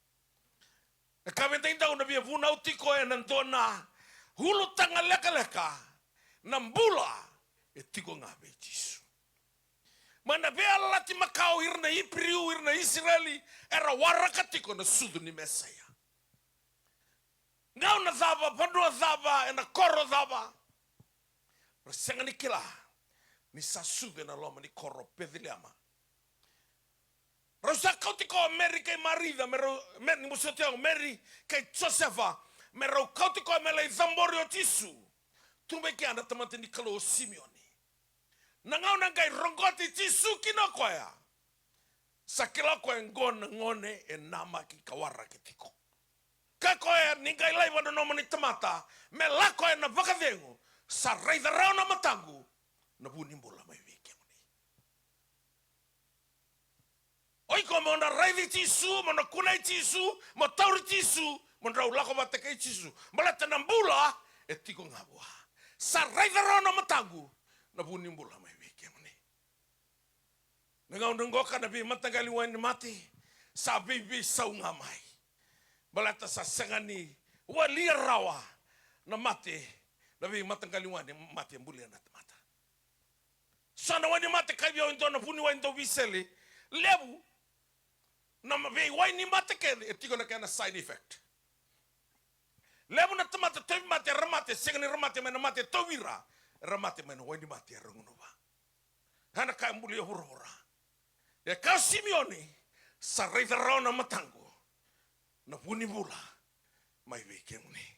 Na ka vei daidau na via vunau tiko ena dua na ulutaga lekaleka, na bula e tiko ga vei Jisu. Mai na veiyalayalati makawa, ira na Iperiu, ira na Isireli, era waraka tiko na sucu ni Mesaia. Gauna cava, vanua cava, ena koro cava, ra sega ni kila ni sa sucu ena loma ni koro Peceliema. Rau sa kauti koya o Meri kei Marica, me rau, Meri, ni mosoti au, Meri kei Josefa, me rau kauti koya me lai cabori o Jisu. Tu mai kea na tamata ni Kalou o Simioni. Na gauna qai roqoti Jisu kina o koya, sa kila o koya qo na gone e namaki ka waraki tiko. Kaya o koya, ni qai laiva na nomuni tamata me lako ena vakacegu, sa raica rawa na mataqu na vu ni bula mai vei kemuni. O iko mo na raici Jisu, mo na kunei Jisu, mo tauri Jisu, mo drau lako vata kei Jisu. Baleta na bula e tiko ga vua. Sa raica rawa na mataqu na vu ni bula mai vei kemuni. Na gauna qoka na veimataqali wainimate sa veiveisau ga mai. Baleta sa sega ni walia rawa na mate, na veimataqali wainimate e bulia na tamata. So na wainimate, kaya vei au e dua na vuniwai dau veisele, levu na ma-, veiwainimate kece e tiko na kena side effect. Levu na tamata tauvimate era mate, sega ni ra mate mai na mate e tauvi ira, era mate mai na wainimate era gunuva. Ya na ka e bulia vuravura. E kaya o Simioni, sa raica rawa na mataqu na vu ni bula mai vei kemuni.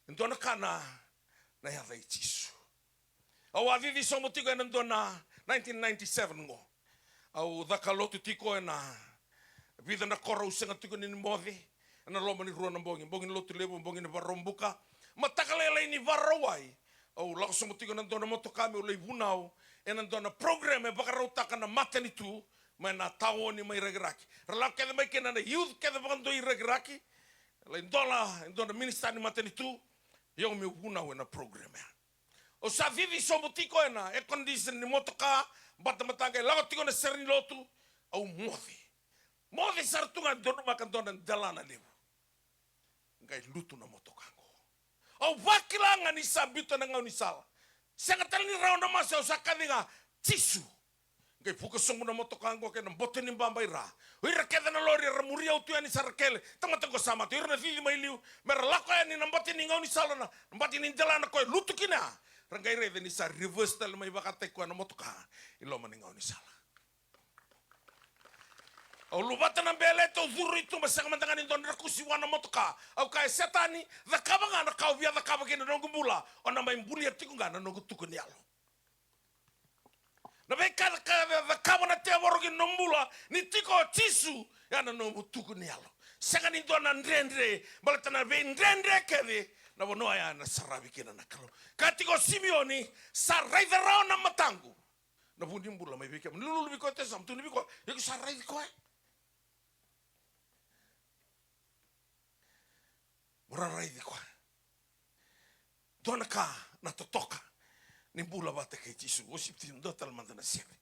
E dua na ka na, na yaca i Jisu. Au a cici sobu tiko ena dua na nineteen ninety-seven qo. Au caka lotu tiko ena vica na koro au sega tiko ni moce. Ena loma ni rua na bogi, bogi ni Lotulevu, bogi ni Vakaraubuka. Mataka lailai ni Vakarauwai, au lako sobu tiko ena dua na motoka meu lai vunau ena dua na program e vakarautaka na matanitu mai na taoni mai Rakiraki. Ra lako kece mai kina na youth kece vakadua i Rakiraki. Lai dola e dua na minisita ni matanitu, o yau meu vunau ena program ya. Au sa cici sobu tiko ena air condition ni motoka, batabata qai lako tiko na sere ni lotu, au moce. Moce sara tu ga, donumaka dua na delana levu. Qai lutu na motoka qo. Au vakila ga ni sa biuta na gaunisala. Sega tale ni rawa na masu, au sa kaci ga, Jisu. Qai vuka sobu na motoka qo kei na boto ni baba i ra. O ira kece na lori era muri au tu yani sa ra kele. Tamata qo sa mate, o ira na cici mai liu. Me ra lako yani na bati ni gaunisala na, na bati ni delana koya e lutu kina. Ra qai raica ni sa reverse tale mai vakataki koya na motoka i loma ni gaunisala. Au luvata na beleta, au curu i tuba, sega mada ga ni dua na drakusi vua na motoka. Au kaya, Setani, cakava ga na ka o via cakava kei na noqu bula, o na mai bulia tiko ga na noqu tuku ni yalo. Na veika ca, ca, cakava na tevoro ki na nomu bula, ni tiko o Jisu, ya na nomu tuku ni yalo. Sega ni dua na dredre, baleta na veidredre kece, na vanua ya na saravi kina na Kalou. Ka tiko o Simioni, sa raica rawa na mataqu. Na vu ni bula mai vei kemuni, lululu vei koya, te sa mu tukuni vei koya, iko sa raici koya. Mo ra raici koya. Dua na ka na totoka ni bula vata kei Jisu. Worship team, dua tale mada na sere.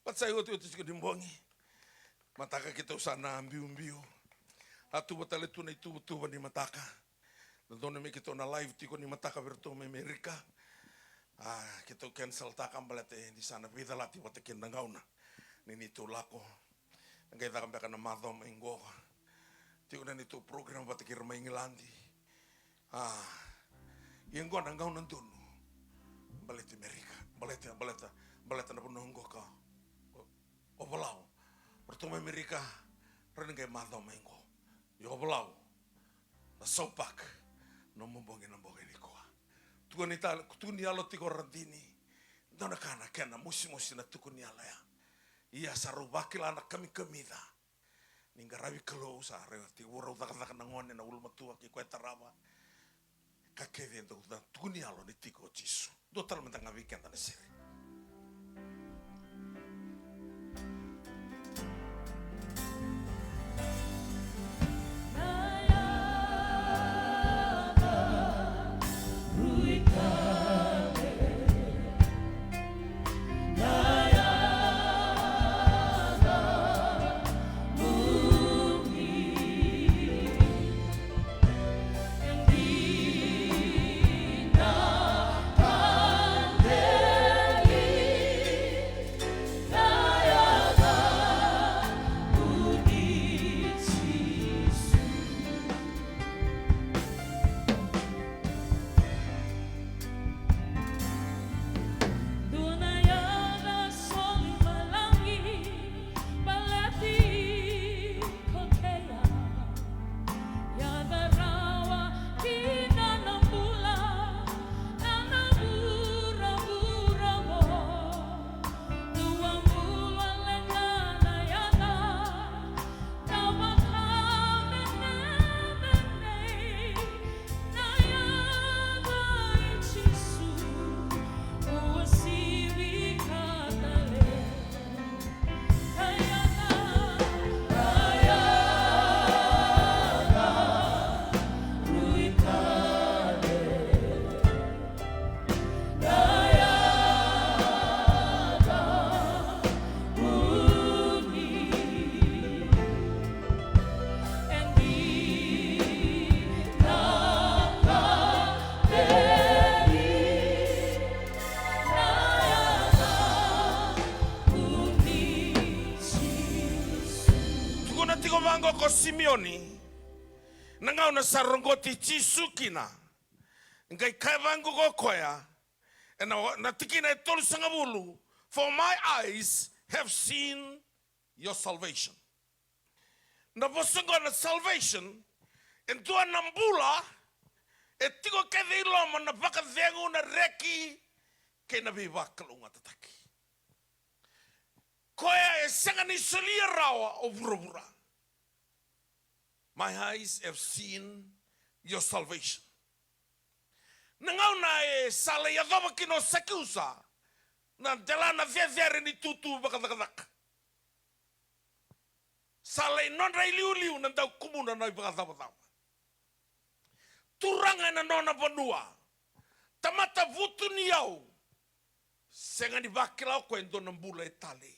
Vata sa iotioti tiko ni bogi. Mataka keitou sa na biubiu. A tuva tale tu na ituvatuva ni mataka. Dodonu me keitou na live tiko ni mataka vei iratou mai Amerika. A, keitou cancel-taka baleta ni sa na veicalati vata kina na gauna ni neitou lako. Na qai caka beka na macawa mai qo. Tiko na neitou program vata kei ira mai Igiladi. A, ia qo na gauna donu. Baleti Amerika, baleta, baleta, baleta na vanua qo ka o, o Valau. Ratou mai Amerika, ra na qai macawa mai qo. Ia o Valau, na Sau Park, nomu bogi na bogi nikua. Tukuni tale, tukuni yalo tiko Radini. Dua na ka na kena mosimosi na tukuni yalo ya. Ia sa rau vakila na kamikamica. Ni qaravi Kalou sa rau tiko rau cakacaka na gone na ulumatua kei koya tarava. Ka kece e dau na tukuni yalo ni tiko o Jisu. Dua tale mada ga vei keda na sere. Tukuna tiko vaqo ko Simioni, na gauna sa roqoti Jisu kina. Qai kaya vaqo ko koya, ena, na tikina e tolusagavulu, "For my eyes have seen your salvation." Na vosa qo na salvation, e dua na bula e tiko kece i loma na vakacegu, na reki, kei na veivakalougatataki. Koya e sega ni solia rawa o vuravura. My eyes have seen your salvation. Na gauna e sa lai yacova kina o Sakiusa na delana cecere ni tutu vakacakacaka. Sa lai nodra iliuliu na dau kumuna na ivakacavacava. Turaga ena nona vanua, tamata vutuniyau, sega ni vakila o koya e dua na bula e talei.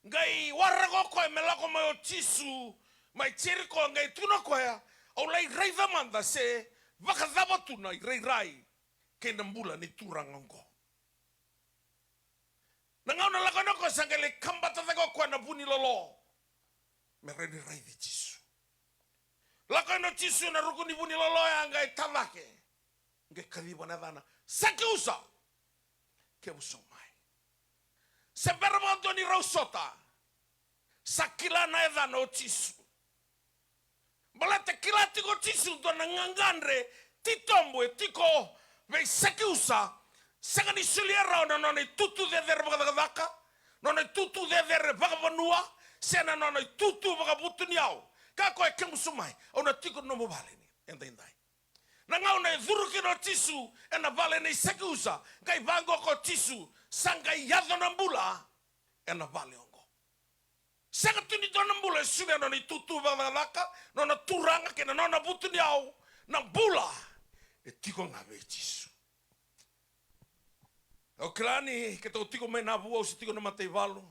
Qai waraka o koya me lako mai o Jisu mai Jeriko, qai tukuna o koya, "Au lai raica mada se vakacava tu na irairai kei na bula ni turaga oqo." Na gauna lako yani o koya sa qai lai kabata cake o koya na vu ni lolo me rawa ni raici Jisu. Lako yani o Jisu ena ruku ni vu ni lolo ya, qai ta cake. Qai kaciva na yacana, Sakiusa, kemusou mai. Se bera vakadua ni rau sota, sa kila na yacana o Jisu. Baleta kila tiko o Jisu dua na gagadre titobu e tiko vei Sakiusa. Sega ni solia rawa na nona itutu cecere vakacakacaka, nona itutu cecere vakavanua, se na nona itutu vakavutuniau. Kaya o koya, kemusou mai, au na tiko ena nomu vale ni edaidai. Na gauna e curu kina o Jisu ena vale nei Sakiusa, qai vaqo o Jisu, sa qai yaco na bula ena vale oqo. Sega tu ni dua na bula e solia na nona itutu vakacakacaka, nona turaga kei na nona vutuniyau. Na bula e tiko ga vei Jisu. Au kila ni keitou tiko mai Navua, au se tiko na mataivalu.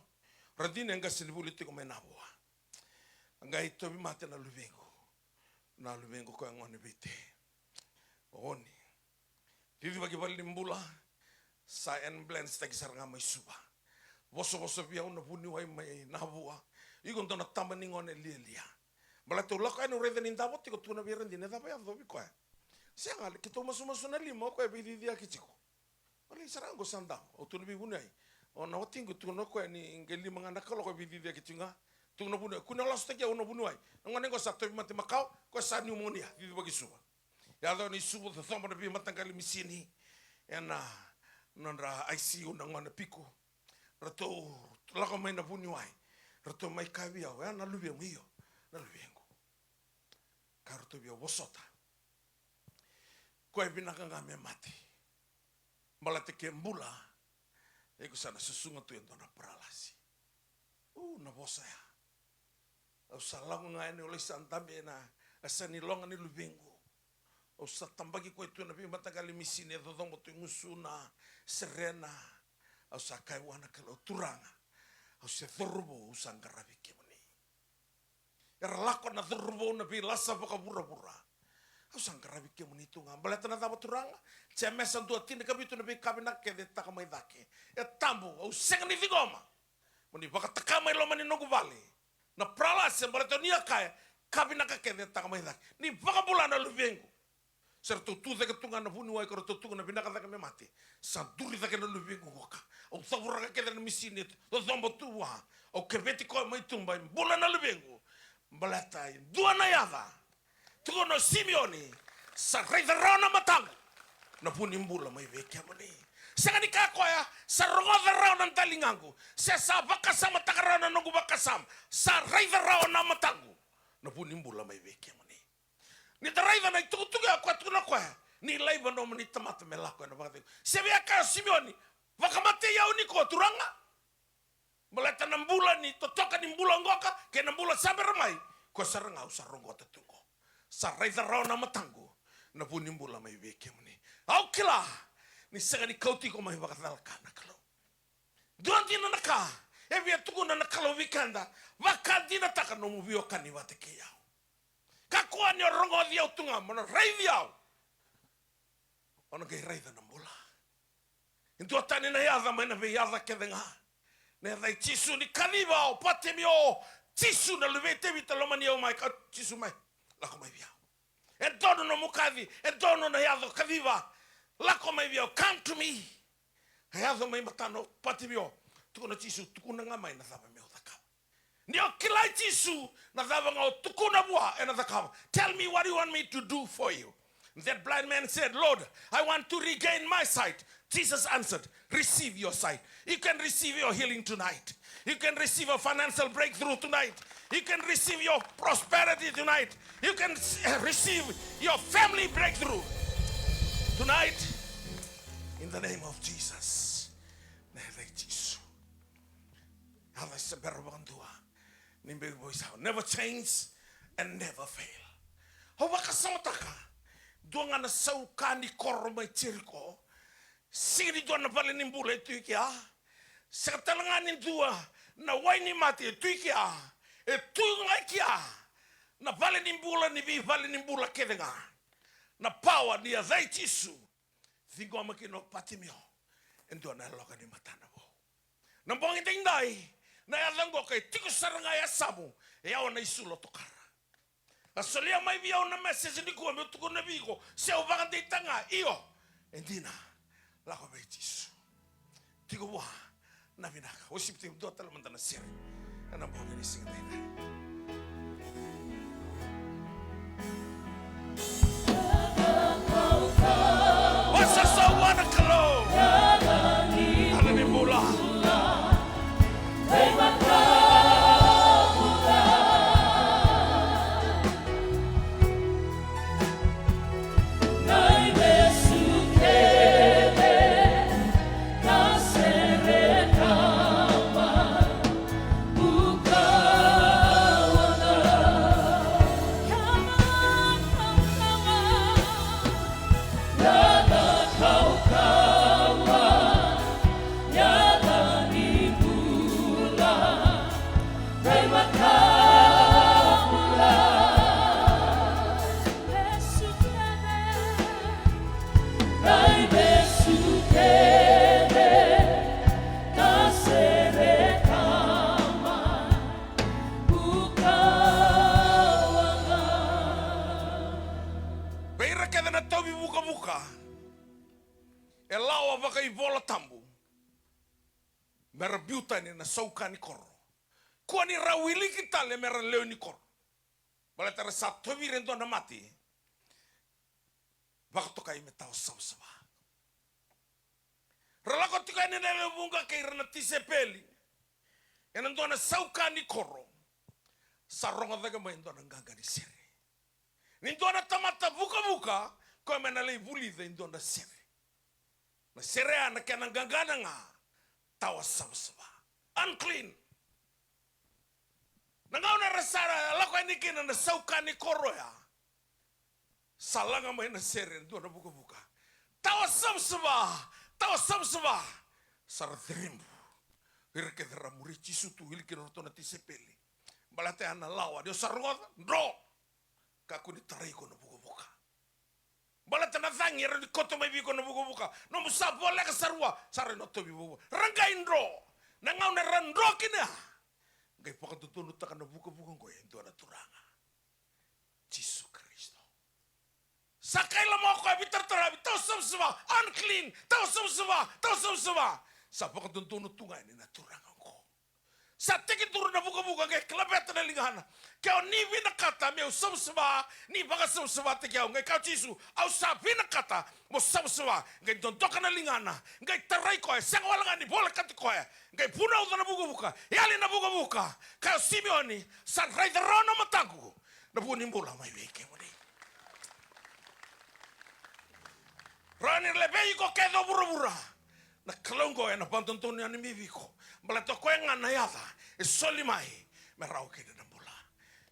Radini e qasenivuli tiko mai Navua. A qai tauvimate na luvequ. Na luvequ koya gone Viti. Oni. Cicivaki valenibula, sa ambulance taki sara ga mai Suva. Vosavosa vei au na vuniwai mai Navua. Iko dua na tama ni gone lialia. Baleta au lako yani, au raica ni davo tiko, tukuna vei Radini, e cava e yacovi koya? Sega, keitou masumasu na lima, o koya e veiciciyaki tiko. Balei sara qo sa davo? Au tukuna vei vuniwai. O na watiqu, tukuna o koya ni qai lima ga na kaloko e veiciciyaki tiko ga. Tukuna vuniwai, kua ni lasutaki au na vuniwai. Na gone qo sa tauvimate makawa, koya sa pneumonia, cicivaki Suva. Yaco yani i Suva, cocoba na veimataqali misini ena nodra I C U na gone Piku. Ratou lako mai na vuniwai, ratou mai kaya vei au, ya na luvemu? Io, na luvequ. Kaya ratou vei au, vosota. Koya e vinaka ga me mate. Baleta ke bula, iko sa na susuga tu e dua na paralasi. U, na vosa ya. Au sa lako ga yani, au lai sa dabe ena yasa ni loga ni luvequ. Au sa tabaki koya tu ena veimataqali misini e cocoba tu e gusuna, serena. Au sa kaya vua na Kalou, Turaga, au se cauravou, au sa qaravi kemuni. Era lako na cauravou na veilasa vakavuravura. Au sa qaravi kemuni tu ga. Baleta na cava, Turaga? Jemesa dua, tinikavitu, na veika vinaka kece e taka mai cake. E tabu, au sega ni ciqoma mo ni vakataka mai loma ni noqu vale na paralasi, baleta o ni a kaya, ka vinaka kece e taka mai cake. Ni vakabula na luvequ. Sa ratou tu cake tu ga na vuniwai, ka ratou tukuna vinaka cake me mate. Sa duri cake na luvequ qoka. Au cauraka kece na misini e cocoba tu vua. Au keveti koya mai tuba, e bula na luvequ. Baleta e dua na yaca. Tukuna o Simioni, sa raica rawa na mataqu na vu ni bula mai vei kemuni. Sega ni kaya o koya, sa rogoca rawa na daligaqu, se sa vakasamataka rawa na noqu vakasama. Sa raica rawa na mataqu na vu ni bula mai vei kemuni. Ni da raica na itukutuku ya, o koya tukuna o koya, ni laiva nomuni tamata me lako ena vakacegu. Se via kaya o Simioni, vakamatei au nikua, Turaga. Baleta na bula ni totoka ni bula qoka kei na bula sa bera mai, koya sara ga au sa roqota tu qo. Sa raica rawa na mataqu na vu ni bula mai vei kemuni. Au kila ni sega ni kauti iko mai vakacalaka na Kalou. Dua dina na ka e via tukuna na Kalou vei keda, vakadinataka nomu veiwekani vata kei au. Kakua ni o rogoci au tu ga, mo na raici au. O na qai raica na bula. E dua tani na yaca mai na veiyaca kece ga. Na yaca i Jisu. Ni kaciva o Patimio, Jisu na luve i Tevita, lomani au mai, ka Jisu mai, lako mai vei au. E donu nomu kaci, e donu na yaco, kaciva, lako mai vei au, come to me. A yaco mai matana o Patimio, tukuna Jisu, tukuna ga mai na cava meu cakava. Ni o kila i Jisu, na cava ga o tukuna vua ena cakava. Tell me what you want me to do for you. That blind man said, Lord, I want to regain my sight. Jesus answered, receive your sight. You can receive your healing tonight. You can receive a financial breakthrough tonight. You can receive your prosperity tonight. You can s- receive your family breakthrough tonight. In the name of Jesus. Na yaca i Jisu. Yaca e se bera vakadua ni bau veisau. Never change and never fail. Au vakasamataka dua ga na sau ka ni koro mai Jeriko. Sega ni dua na vale ni bula e tu i kea. Sega tale ga ni dua na wai ni mate e tu i kea. E tu ga i kea na vale ni bula ni veivale ni bula kece ga. Na pawa ni yaca i Jisu. Ciqoma kina o Patimio e dua na yaloka ni matana vou. Na bogi daidai, na yaca oqo ka e tiko sara ga e yasamu, e yawa na isu lotokara. A solia mai vei au na message nikua meu tukuna vei iko, se au vakadeitaka ga, io, e dina. Lako vei Jisu. Tiko vua na vinaka. Worship team, dua tale mada na sere ena bogi ni siga daidai. Vakasausau vua na Kalou. Yalo ni bula. Vei ira kece na tauvi vukavuka, e lawa vakaivolatabu mera biu tani na sauka ni koro. Kua ni ra wiliki tale mera lewe ni koro. Baleta ra sa tauvi ira e dua na mate vakatokai me tawa savasava. Ra lako tiko yani na lewe vuqa kei ira na tisaipeli ena dua na sauka ni koro. Sa rogo cake mai e dua na qaqa ni sere. Ni dua na tamata vukavuka, koya me na lai vulica e dua na sere. Na sere ya na kena qaqana ga, tawa savasava. Unclean. Na gauna era sa lako yani kina na sauka ni koro ya, sa laga mai na sere e dua na vukavuka. Tawa savasava, tawa savasava. Sa ra ciribu. Ira kece ra muri Jisu tu, wili kina ratou na tisaipeli. Baleta ya na lawa, ni o sa rogoca, dro. Kakua ni tarai iko na vukavuka. Baleta na cagi e rawa ni koto mai vei iko na vukavuka. Nomu sa voleka sara vua, sa rawa ni o tauvi vukavuka. Ra qai dro. Na gauna era dro kina ya, qai vakadodonutaka na vukavuka oqo e dua na turaga. Jisu Karisito. Sa kaila mai o koya, veitarataravi, tawa savasava, unclean, tawa savasava, tawa savasava. Sa vakadodonu tu ga yani na turaga oqo. Sa tekiduru na vukavuka, qai laveta na ligana. Ke o ni vinakata meu savasava, ni vakasavasavataki au. Qai kaya o Jisu, au sa vinakata mo savasava. Qai dodoka na ligana, qai tarai koya, sega wale ga ni volekati koya. Qai vunauca na vukavuka, yali na vukavuka. Kaya o Simioni, sa raica rawa na mataqu na vu ni bula mai vei kemuni. Rawa ni levei iko kece o vuravura. Na Kalou oqo ena vakadodonu yani mai vei iko. Baleta o koya ga na yaca e soli mai me rawa kina na bula.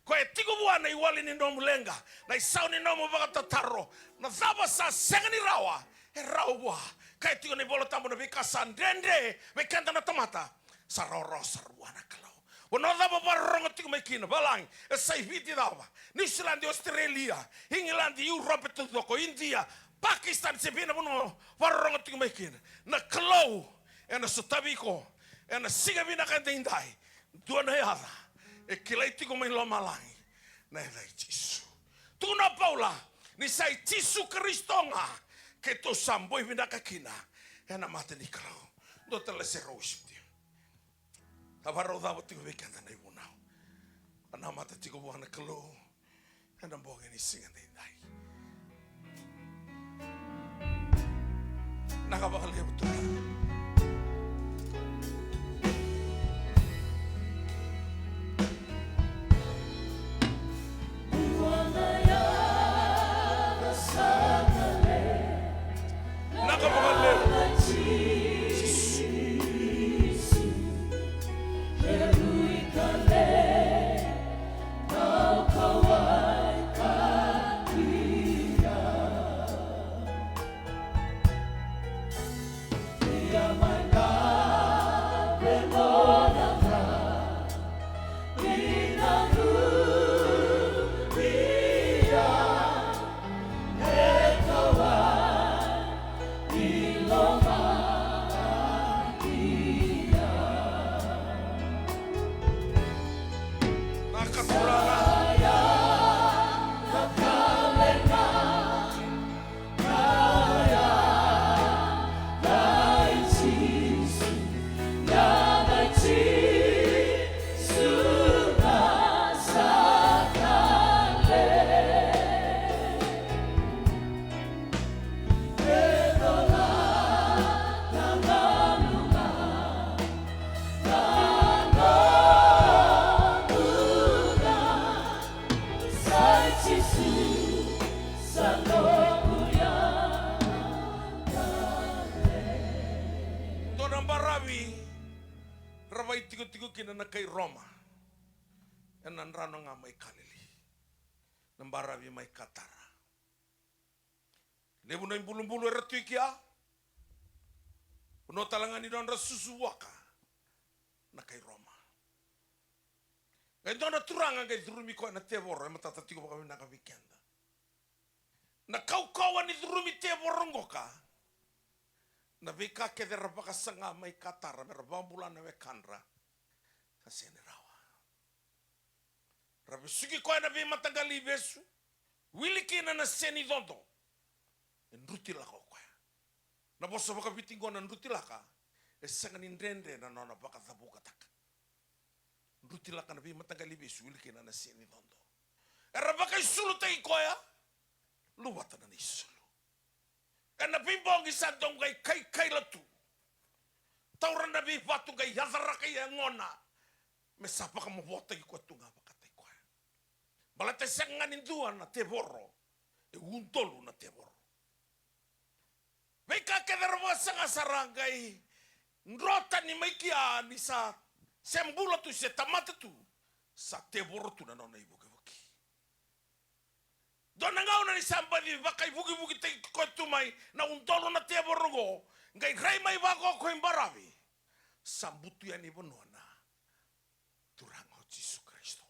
Koya e tiko vua na iwali ni nomu leqa, na isau ni nomu vakatataro. Na cava sa sega ni rawa, e rawa vua. Kaya tiko na iVola Tabu, na veika sa dredre vei keda na tamata, sa rawarawa sara vua na Kalou. Vanua cava vakarorogo tiko mai kina, valagi, e sa i Viti cava, Niusiladi, Ositerelia, Igiladi, Europe taucoko, Idia, Pakistan, se vei na vanua vakarorogo tiko mai kina, na Kalou ena sotavi iko ena siga vinaka edaidai. Dua na yaca e kilai tiko mai lomalagi, na yaca i Jisu. Tukuna o Paula ni sa i Jisu Karisito ga keitou sa boi vinaka kina ena mata ni Kalou. Dua tale na sere, worship team. A vakarau cava tiko vei keda na ivunau. A namata tiko vua na Kalou ena bogi ni siga daidai. Vinaka vakalevu tu. Vinaka vakalevu. Mai tikotiko kina na kai Roma ena drano ga mai Kalili, na baravi mai Katara. Levu na ibulubulu era tu i kea. Vanua tale ga ni nodra susu vuaka na kai Roma. Qai dua na turaga qai curumi koya na tevoro, e matata tiko vakavinaka vei keda. Na kaukauwa ni curumi tevoro qoka, na veika kece era vakasaga mai Katara mera vakabula na wekadra, sa sega ni rawa. Ra vesuki koya na veimataqali ivesu, wili kina na senicodo. E druti lako o koya. Na vosa vakaviti qo na druti laka, e sega ni dredre na nona vakacavukataka. Druti laka na veimataqali ivesu, wili kina na senicodo. Era vakaisulutaki koya, luvata na isulu. Ena veibogi sa dau qai kaikaila tu. Taura na veivatu qai yacaraka i yagona. Me sa vakamavotaki koya tu ga vakataki koya. Baleta e sega ga ni dua na tevoro. E udolu na tevoro. Veika kece era vakasaga sa ra qai dro tani mai kea ni sa se bula tu se tamata tu. Sa tevoro tu na nona ivukivuki. Dua na gauna ni sa baci vakaivukivuki tiko tu mai na udolu na tevoro oqo, qai rai mai vaka oqo i baravi. Sa butu yani vanua na Turaga o Jisu Karisito.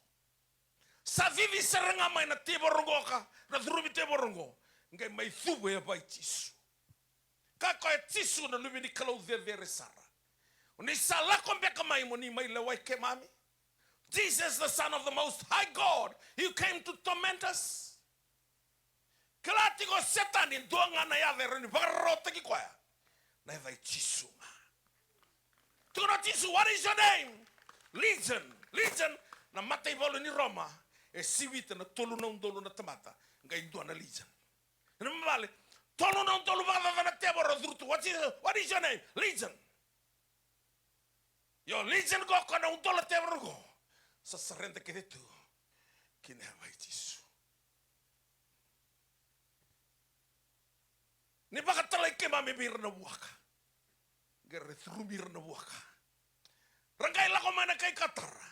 Sa cici sara ga mai na tevoro oqo ka, na curumi tevoro oqo, qai mai cuva e yavai Jisu. Kaya o Jisu, na Luve ni Kalou cecere sara, o ni sa lako beka mai mo ni mai lewai keimami? Jesus, the Son of the Most High God, you came to torment us? Kila tiko o Setani, dua ga na yaca e rawa ni vakararawataki koya, na yaca i Jisu ga. Tukuna o Jisu, what is your name? Legion. Legion, na mataivalu ni Roma, e sivita na tolu na udolu na tamata, qai dua na legion. Ena vale, tolu na udolu vakacaca na tevoro curu tu. What is, what is your name? Legion. Io, legion qo, ko na udolu na tevoro qo, sa surrender kece tu ki na yavai Jisu. Ni vakatalai keimami vei ira na vuaka, qai ra curumi ira na vuaka. Ra qai lako mai na kai Katara.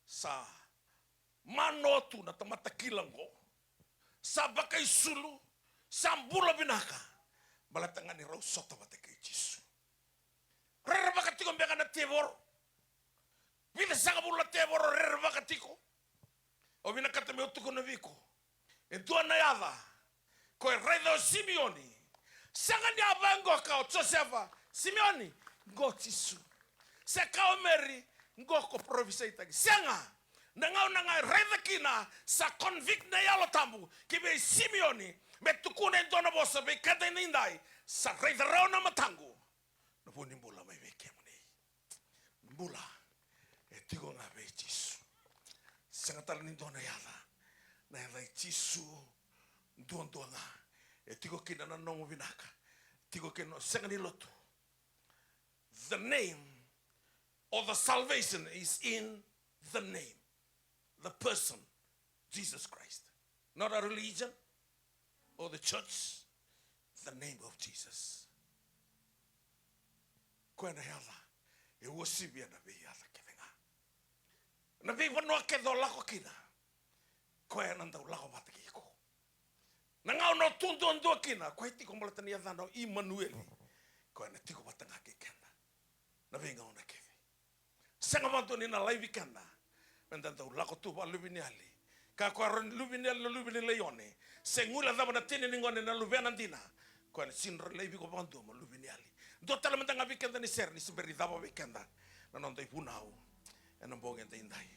Sa manoa tu na tamata kila qo. Sa vakaisulu, sa bula vinaka. Baleta ga ni rau sota vata kei Jisu. Rerevaka tiko beka na tevoro. Vica sagavulu na tevoro rerevaka tiko. Au vinakata meu tukuna vei iko, e dua na yaca ko e raica o Simioni. Sega ni a vaqo ka o Josefa, Simioni, qo Jisu. Se ka o Meri, qo ko parofisaitaki. Sega. Na gauna ga e raica kina, sa convict na Yalo Tabu ki vei Simioni me tukuna e dua na vosa vei keda edaidai. Sa raica rawa na mataqu na vu ni bula mai vei kemuni. Bula e tiko ga vei Jisu. Sega tale ni dua na yaca. Na yaca i Jisu duadua ga. E tiko kina na nomu vinaka. Tiko kina, sega ni lotu. The name or the salvation is in the name, the person, Jesus Christ. Not a religion or the church, the name of Jesus. Koya na yaca e uasivia na veiyaca kece ga. Na veivanua kece o lako kina, koya na dau lako vata kei iko. Na gauna o tu duadua kina, koya e tiko baleta ni yacana o Imanueli. Koya na tiko vata ga kei keda na veigauna kece. Sega vakadua ni na laivi keda meda dau lako tu vakaluveniyali. Ka koya rau ni luveniyali na luve ni laione. Se guilecava na tini ni gone na luvena dina. Koya na sega ni rau laivi iko vakadua mo luveniyali. Dua tale mada ga vei keda ni sere ni se bera ni cava vei keda na noda ivunau ena bogi edaidai.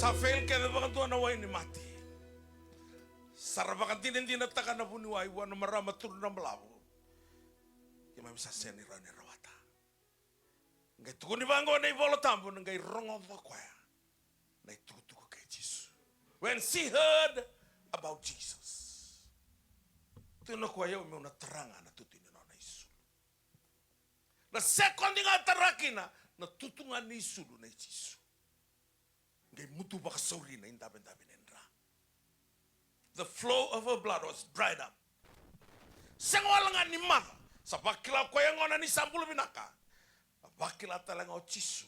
Sa fail kece vakadua na wai ni mate. Sa ra vakadinadinataka na vuniwai vua na marama turu na balavu. Keimami sa sega ni rawa ni rawata. Qai tukuni vaqo na iVola Tabu, na qai rogoca o koya na itukutuku kei Jisu. When she heard about Jesus. Tukuna o koya, au meu na tara ga na tutu ni nona isulu. Na sekodi ga e tara kina, na tutu ga ni isulu nei Jisu. Qai mutu vakasauri na idavedave ni dra. The flow of her blood was dried up. Sega wale ga ni maca, sa vakila o koya gona ni sa bula vinaka. A vakila tale ga o Jisu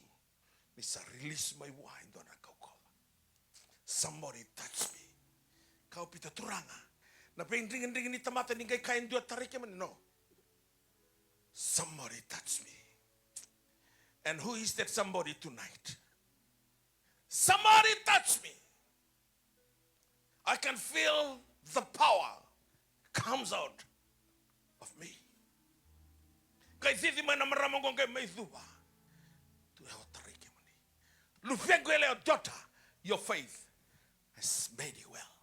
ni sa release mai vua e dua na kaukauwa. Somebody touch me. Kaya o Pita, Turaga, na veidrigidrigi ni tamata ni qai kaya e dua tarai kemuni, no. Somebody touch me. And who is that somebody tonight? Somebody touch me. I can feel the power comes out of me. Qai cici mai na marama qo qai mai cuva. Tu, au tarai kemuni. Luvequ yalewa, daughter, your faith has made you well.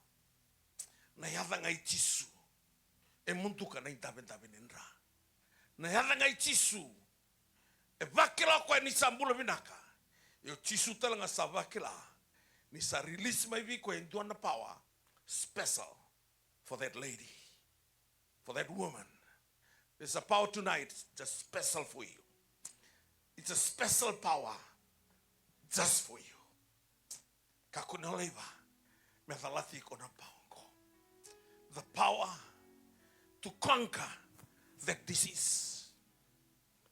Na yaca ga i Jisu e muduka na idavedave ni dra. Na yaca ga i Jisu e vakila o koya ni sa bula vinaka. Ia o Jisu tale ga sa vakila ni sa release mai vei koya e dua na power special for that lady, for that woman. There's a power tonight just special for you. It's a special power just for you. Kakua ni o laiva me calati iko na power qo. The power to conquer that disease,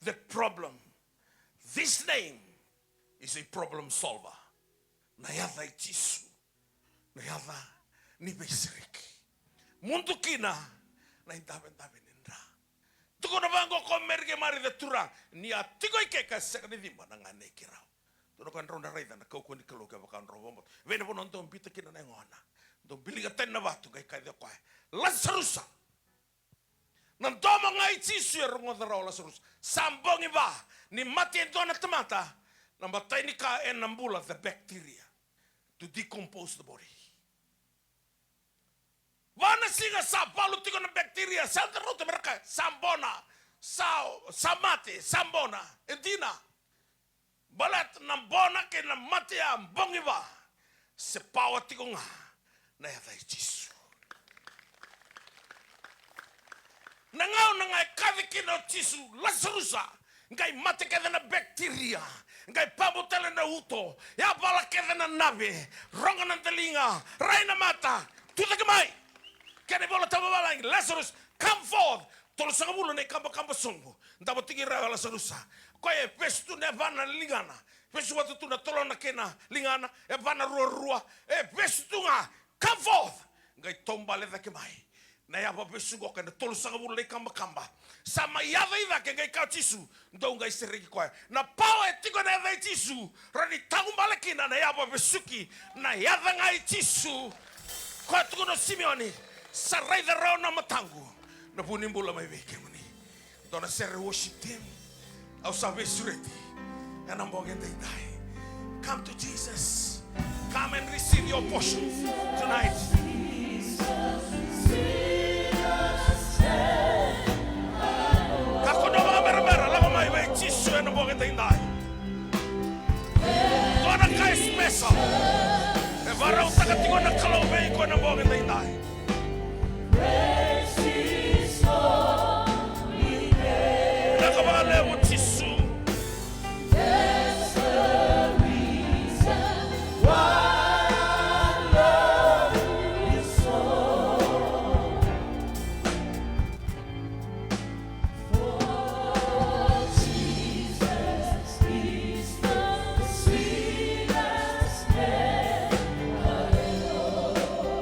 that problem. This name is a problem solver. Na yaca i Jisu, na yaca ni veisereki. Mudu kina na idavedave ni dra. Tukuna vaqo ko Meri kei Marica, Turaga, ni a tiko i ke ka sega ni ciba na ganei keirau. Tukuna ko drau na raica na kaukauwa ni Kalou kevaka drau vakabauta. Vei na vanua dau biuta kina na yagona, dau bilika tani na vatu, qai kaci o koya, Lasarusa. Na domo ga i Jisu e rogoca rawa o Lasarusa. Sa bogi va ni mate e dua na tamata, na matai ni ka ena bula the bacteria to decompose the body. Va na siga sa valu tiko na bacteria, sa da rauta me ra kaya sa bona, sa, sa mate, sa bona. E dina. Baleta na bona kei na mate ya bogi va, se pawa tiko ga na yaca i Jisu. Na gauna ga e kaci kina o Jisu, Lasarusa, qai mate kece na bacteria, qai pabu tale na uto, yavala kece na nave, rogo na daliga, rai na mata, tucake mai. Kena iVola Tabu vavalagi, Lazarus, come forth. Tolusagavulu na ikabakaba sobu. Davo tiko i ra o Lasarusa. Koya e vesu tu na yavana, na ligana. Vesu vata tu na tolona kei na ligana. Yavana ruarua. E vesu tu ga. Come forth. Qai taubale cake mai na yava vesu qo kei na tolusagavulu na ikabakaba. Sa mai yaco i cake, qai kaya o Jisu, dou qai sereki koya. Na pawa e tiko ena yaca i Jisu, rawa ni taubale kina na yava vesuki, na yaca ga i Jisu. Koya tukuna o Simioni, sa raica rawa na mataqu na vu ni bula mai vei kemuni. Dua na sere worship team. Au sa veisureti ena bogi edaidai. Come to Jesus. Come and receive your portion tonight. Kakua ni o vakaberabera, lako mai vei Jisu ena bogi edaidai. Dua na ka e special e vakarautaka tiko na Kalou vei iko ena bogi edaidai. Vinaka vakalevu Jisu.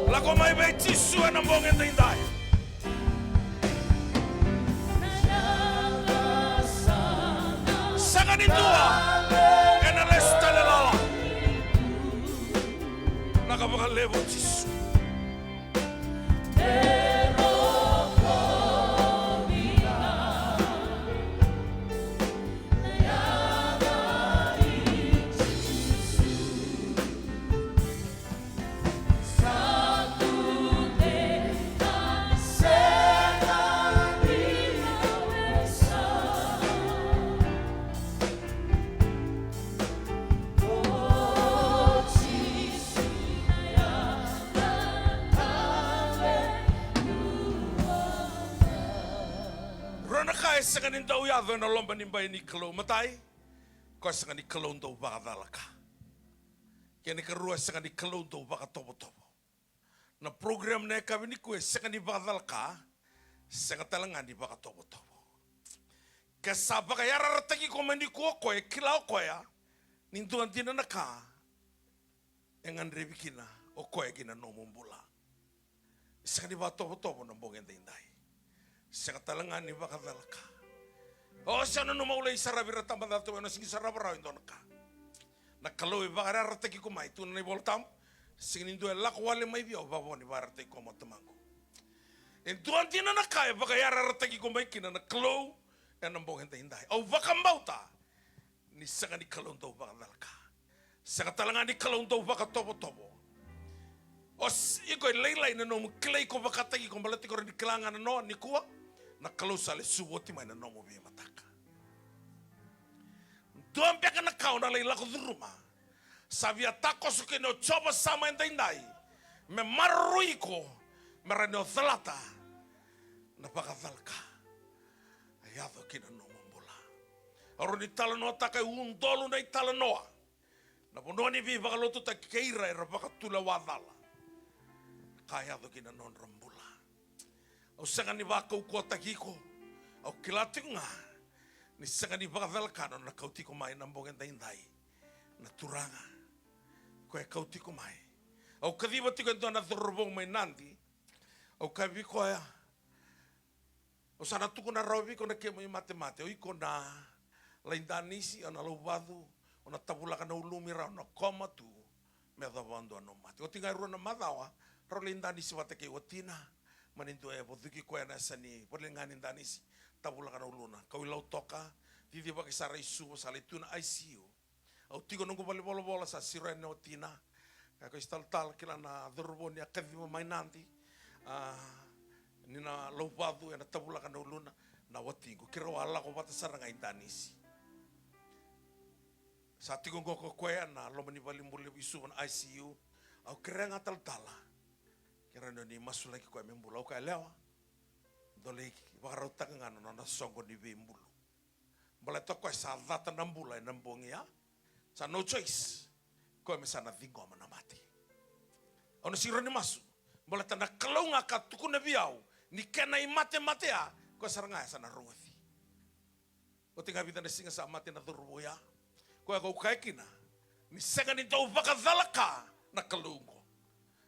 Lako mai vei Jisu ena bogi edaidai. Sega ni dua ena lesu tale lala. Vinaka vakalevu Jisu. Sega ni dau yaco ena loma ni bai ni Kalou. Matai, koya sega ni Kalou dau vakacalaka. Kena ikarua, sega ni Kalou dau vakatovotovo. Na program na yakavi nikua e sega ni vakacalaka, sega tale ga ni vakatovotovo. Ke sa vakayarayarataki iko mai nikua o koya, e kila o koya ni dua dina na ka e gadrevi kina o koya ki na nomu bula. Sega ni vakatovotovo na bogi edaidai. Sega tale ga ni vakacalaka. O, se nanuma au lai saravi ira tabacakacaka, au na sega ni sarava rawa e dua na ka. Na Kalou e vakayarayarataki iko mai, tukuna na iVola Tabu. Sega ni dua e lako wale mai vei au vavo ni vakayarayarataki koya mai o Tamaqu. E dua dina na ka e vakayarayarataki iko mai kina na Kalou ena bogi edaidai. Au vakabauta ni sega ni Kalou dau vakacalaka. Sega tale ga ni Kalou dau vakatovotovo. O s-, iko e lailai na nomu kilai iko vakataki iko, baleta iko rawa ni kila ga na noa nikua, na Kalou sa lesuva oti mai na nomu veimataka. Dua beka na ka o na lai lako curuma, sa via takoso kina o Jiova Sama edaidai me maroroi iko, me rawa ni o calata na vakacalaka e yaco ki na nomu bula. Au rawa ni talanoataka e udolu na italanoa na vanua ni veivakalotutaki kei ira era vakatulewa cala. Ka yaco ki na nodra bula. Au sega ni vakaukauwataki iko. Au kila tiko ga ni sega ni vakacalaka na nona kauti iko mai na bogi edaidai na Turaga. Koya e kauti iko mai. Au kaciva tiko e dua na cauravou mai Nadi. Au kaya vei koya, au sa na tukuna rawa vei iko na kemu imatemate. O iko na lai danisi, o na lauvacu, o na tavulaka na ulumu, rau na koma tu me yacova dua na nomu mate. Oti ga e rua na macawa, rau lai danisi vata kei watina. Mani dua e vacuki koya na yasa ni vale ga ni danisi, tavulaka na uluna. Kau i Lautoka, cicivaki sara i Suva, sa lai tu na I C U. Au tiko noqu valenivolavola, sa siro yani na watina. Kaya ko i talatala, kila na cauravou ni a kaciva mai Nadi, a, ni na lauvacu, ena tavulaka na uluna na watiqu. Keirau a lako vata sara ga i danisi. Sa tiko oqo ko koya na loma ni valenibula levu i Suva na I C U. Au kerea ga talatala, kerea ni o ni masulaki koya me bula. Au kaya, yalewa, dou lai vakarautaka ga na nona soqo ni veibulu. Baleta o koya sa cata na bula ena bogi ya. Sa no choice. Koya me sa na ciqoma na mate. Au na siro ni masu. Baleta na Kalou ga ka tukuna vei au ni kena imatemate ya, koya sara ga ya sa na rogoci. Oti ga vica na siga sa mate na cauravou ya. Koya kau kaya kina ni sega ni dau vakacalaka na Kalou oqo.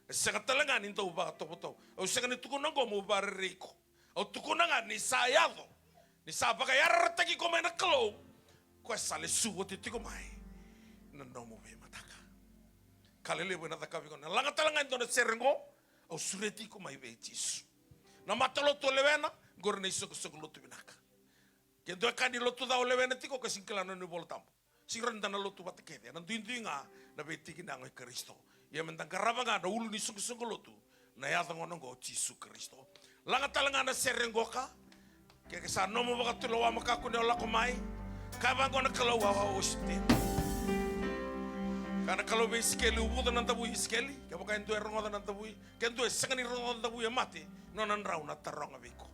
E sega tale ga ni dau vakatovotovo. Au sega ni tukuna oqo meu vakarerei iko. Au tukuna ga ni sa yaco, ni sa vakayarayarataki iko mai na Kalou, koya sa lesuva oti tiko mai na nomu veimataka. Ka lelevu ena cakavi iko na laga tale ga e dua na sere oqo. Au sureti iko mai vei Jisu. Na matalotu o lewena, qori na isoqosoqo lotu vinaka. Ke dua e kaya ni lotu ca o lewena tiko, ka sega ni kila na nona iVola Tabu. Sega ni rawa ni da na lotu vata kece. Ena duidui ga na veitikina yago i Karisito. Ia me da qarava ga na ulu ni soqosoqo lotu, na yaca gona oqo o Jisu Karisito. Laga tale ga na sere qoka. Ke, ke sa nomu vakatulewa, makaku ni o lako mai. Kaya vaqo na Kalou, au a worship team. Kaya na Kalou vei Isikeli, uvuca na davui Isikeli. Kevaka e dua e rogoca na davui, ke dua e sega ni rogoca na davui e mate, nona drau na taroga vei iko.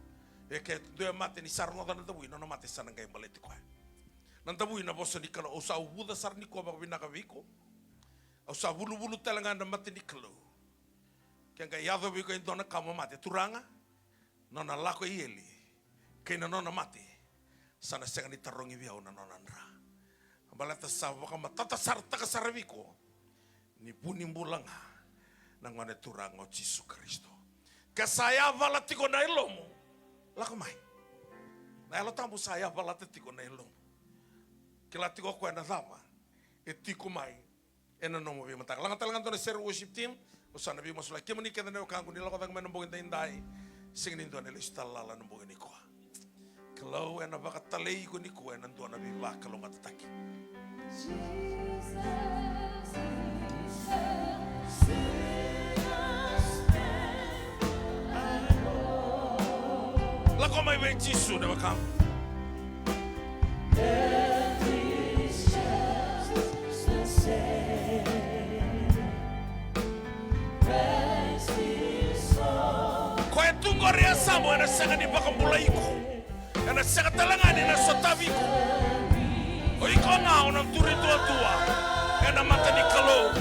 E ke dua e mate ni sa rogoca na davui, nona mate sa na qai baleti koya. Na davui na vosa ni Kalou, au sa uvuca sara nikua vakavinaka vei iko. Au sa vuluvulu tale ga na mata ni Kalou. Ke qai yaco vei iko e dua na ka mo mate, Turaga, nona lako i eli kei na nona mate, sa na sega ni tarogi vei au na nona dra. Baleta sa vakamatatataka sara vei iko ni vu ni bula ga na Gone Turaga o Jisu Karisito. Ke sa yavala tiko na yalomu, lako mai. Na Yalo Tabu sa yavalata tiko na yalomu. Kila tiko o koya na cava e tiko mai ena nomu veimataka. Laga tale ga dua na sere worship team. Au sa na veimasulaki kemuni kece na wekaqu ni lako cake mai na bogi daidai. Sega ni dua na lesu tale lala na bogi nikua. Kalou ena vakatalai iko nikua ena dua na veivakalougatataki. Lako mai vei Jisu na wekaqu. Koya tu qori e yasamu, ena sega ni vakabulai iko. Na sega tale ga ni na sotavi iko. O iko ga o na duri duadua ena mata ni Kalou.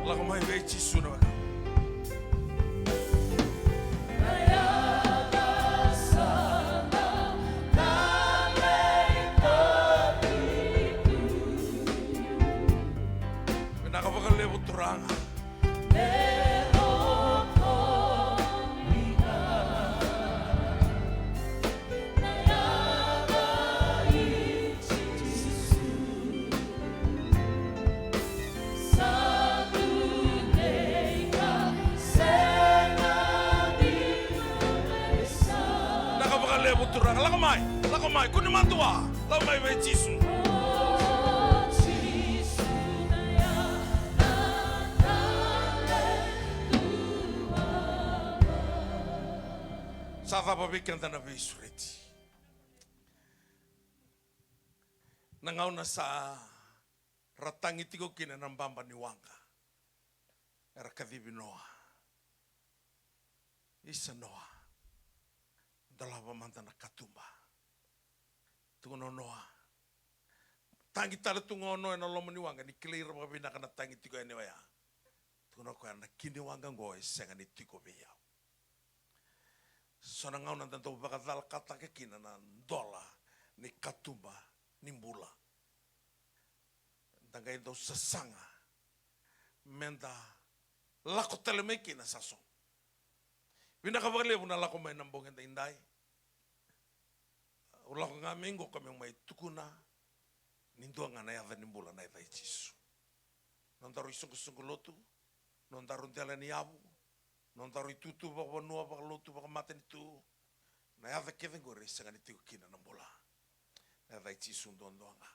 Lako mai vei Jisu na weka. Vinaka vakalevu Turaga. Vinaka vakalevu Turaga, lako mai, lako mai, kua ni madua, lako mai vei Jisu. Sa cava vei keda na veisureti? Na gauna sa ra tagi tiko kina na baba ni waqa, era kacivi Noa. Isa Noa, dolava mada na katuba. Tukuna o Noa, tagi tale tu ga o Noa ena loma ni waqa, ni kilai ira vakavinaka na tagi tiko yani oya. Tukuna o koya, na ki ni waqa oqo e sega ni tiko vei au. So na gauna da dau vakacalakataka kina na dola ni katuba ni bula. Da qai dau sasaga meda lako tale mai kina sa so. Vinaka vakalevu na lako mai na bogi edaidai. Au lako ga mai qo ka meu mai tukuna ni dua ga na yaca ni bula, na yaca i Jisu. Nodaru isoqosoqo lotu, nodaru dela ni yavu, nodaru itutu vakavanua, vakalotu, vakamatanitu, na yaca kece qori e sega ni tiko kina na bula. Na yaca i Jisu duadua ga.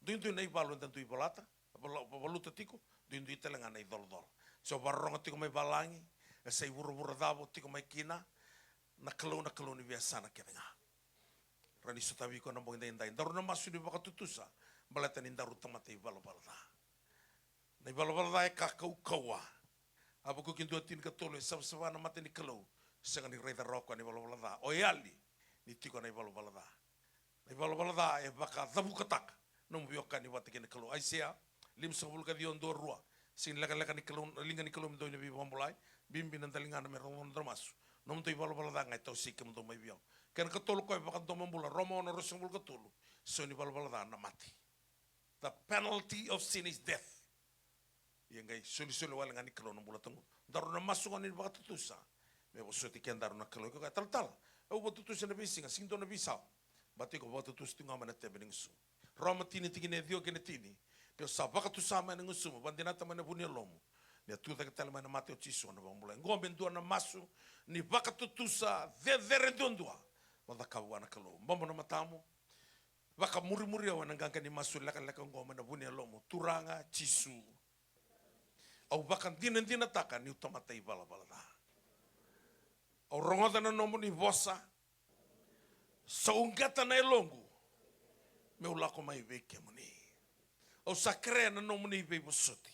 Duidui na ivalu eda dui valata, vala-, valuta tiko, duidui tale ga na icolacola. Se o vakarorogo tiko mai valagi, e sa ivuravura cava o tiko mai kina, na Kalou, na Kalou ni veiyasana kece ga. Rawa ni sotavi iko na bogi edaidai. Daru na masu ni vakatutusa baleta ni daru tamata ivalavala ca. Na ivalavala ca e ka kaukauwa. Habakuki dua tinikatolu, e savasava na mata ni Kalou, sega ni raica rawa o koya na ivalavala ca. O yali ni tiko na ivalavala ca. Na ivalavala ca e vakacavukataka nomu veiwekani vata kei na Kalou. Aisea limasagavulu ka ciwa, dua, rua. Sega ni lekaleka ni Kalou, na liga ni Kalou me dua na veivakabulai. Bibi na daligana me rogoca na masu. Nomudou ivalavala ca ga e tawasei kemudou mai vei au. Kena katolu, koya e vakadomobula. Roma ono, ruasagavulu ka tolu. So ni valavala ca na mate. The penalty of sin is death. Ia qai solisoli wale ga ni Kalou na bula tawamudu. Daru na masu gona ni vakatutusa me vosoti kedaru na Kalou. Iko kaya, talatala, au vakatutusa ena veisiga, sega ni dua na veisau. Baleta iko vakatutusa tiko ga mai na tebe ni gusumu. Roma tini, tikina e ciwa kei na tini. Ke o sa vakatusa mai na gusumu, vakadinata mai na vu ni yalomu, ni a tu cake tale mai na mate o Jisu, o na vakabulai. Qo me dua na masu ni vakatutusa cecere duadua mo cakava vua na Kalou. Bobo na matamu. Vakamurimuri au ena qaqa ni masu lekaleka oqo mai na vu ni yalomu. Turaga Jisu, au vakadinadinataka niu tamata ivalavala ca. Au rogoca na nomuni vosa. Sa uqeta na yaloqu meu lako mai vei kemuni. Au sa kerea na nomuni veivosoti.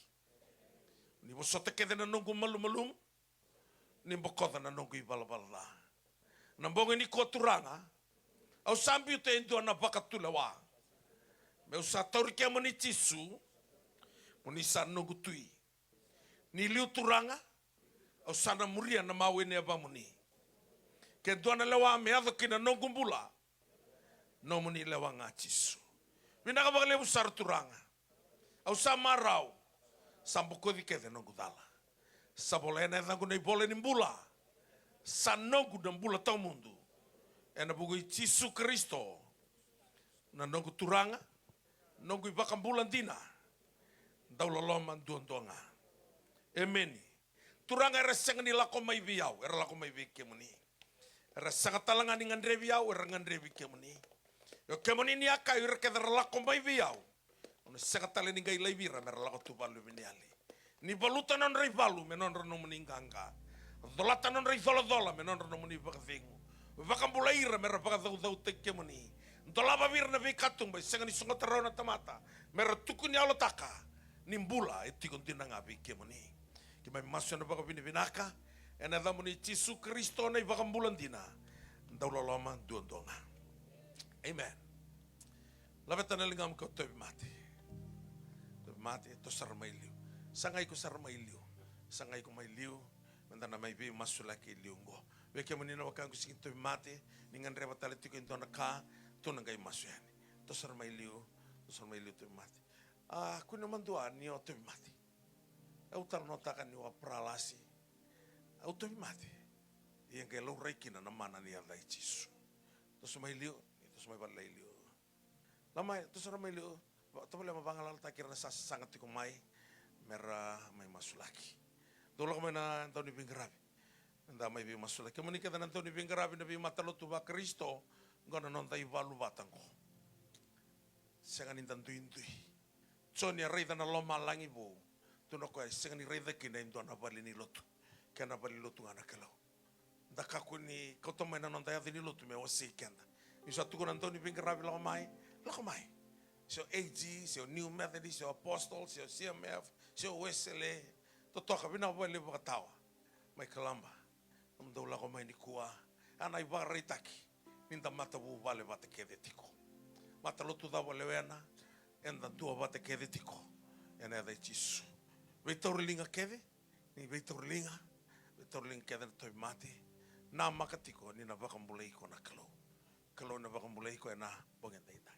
Ni vosota kece na noqu malumalumu. Ni bokoca na noqu ivalavala ca. Na bogi nikua Turaga, au sa biuta e dua na vakatulewa. Meu sa tauri kemuni Jisu, mo ni sa noqu Tui. Ni liu Turaga, au sa na muria na mawe ni yavamuni. Ke dua na lewa me yaco ki na noqu bula, nomuni lewa ga Jisu. Vinaka vakalevu sara Turaga. Au sa marau. Sa bokoci kece noqu cala. Sa volai ena yacaqu na ivola ni bula. Sa noqu na bula tawamudu. Ena vuku i Jisu Karisito. Na noqu Turaga. Noqu iVakabula dina. Dau loloma duadua ga. Emeni. Turaga, era sega ni lako mai vei au, era lako mai vei kemuni. Era sega tale ga ni gadrevi au, era gadrevi kemuni. Io kemuni ni a kaya, o ira kece era lako mai vei au, au na sega tale ni qai laivi ira me ra lako tu valuveniyali. Ni valuta na nodra ivalu me nodra nomuni qaqa. Colata na nodra icolacola me nodra nomuni vakacegu. Vakabulai ira me ra vakacaucautaki kemuni. Dolava vei ira na veikatuba e sega ni sogota rawa na tamata, me ra tukuni yalotaka ni bula e tiko dina ga vei kemuni. Keimami masu ena vakavinavinaka ena yacamuni Jisu Karisito na iVakabula dina, dauloloma duadua ga. Amen. Laveta na ligamu ka tauvimate. Tauvimate, toso sara mai liu. Sagai iko sara mai liu. Sagai iko mai liu. Meda na mai veimasulaki e liu oqo. Vei kemuni na wekaqu sega ni tauvimate, ni gadreva tale tiko e dua na ka, tou na qai masu yani. Toso sara mai liu, toso sara mai liu tauvimate. A, kua ni madua ni o tauvimate. Au talanoataka niu a paralasi. Au tauvimate. Ia qai laurai kina na mana ni yaca i Jisu. Toso mai liu, ni toso mai vale i liu. Lako mai, toso sara mai liu. Va-, tovolea mo vagalalataki ira na sasaga tiko mai, me ra mai masulaki. Dou lako mai na dauniveiqaravi. Da mai veimasulaki. Kemuni kece na dauniveiqaravi, na veimatalotu vaKarisito, qo na noda ivalu vata qo. Sega ni da duidui. Joni a raica na lomalagi vou. Tukuna o koya e sega ni raica kina e dua na valenilotu. Kena valenilotu ga na Kalou. Da kakua ni kauta mai na noda yaca ni lotu me wasei keda. Ni sa tukuna na dauniveiqaravi lako mai, lako mai. Se o A G, se o New Methodist, se o Apostle, se o C M F, se o Wesele. Totoka, vinaka vakalevu vakatawa. Mai Kalaba. Nomudou lako mai nikua. A na ivakaraitaki ni da matavuvale vata kece tiko. Matalotu cava o lewena, eda dua vata kece tiko. Ena yaca i Jisu. Veitauriliga kece, ni veitauriliga, veitauriliga kece na tauvimate, namaka tiko ni na vakabulai iko na Kalou. Kalou ena vakabulai iko ena bogi edaidai.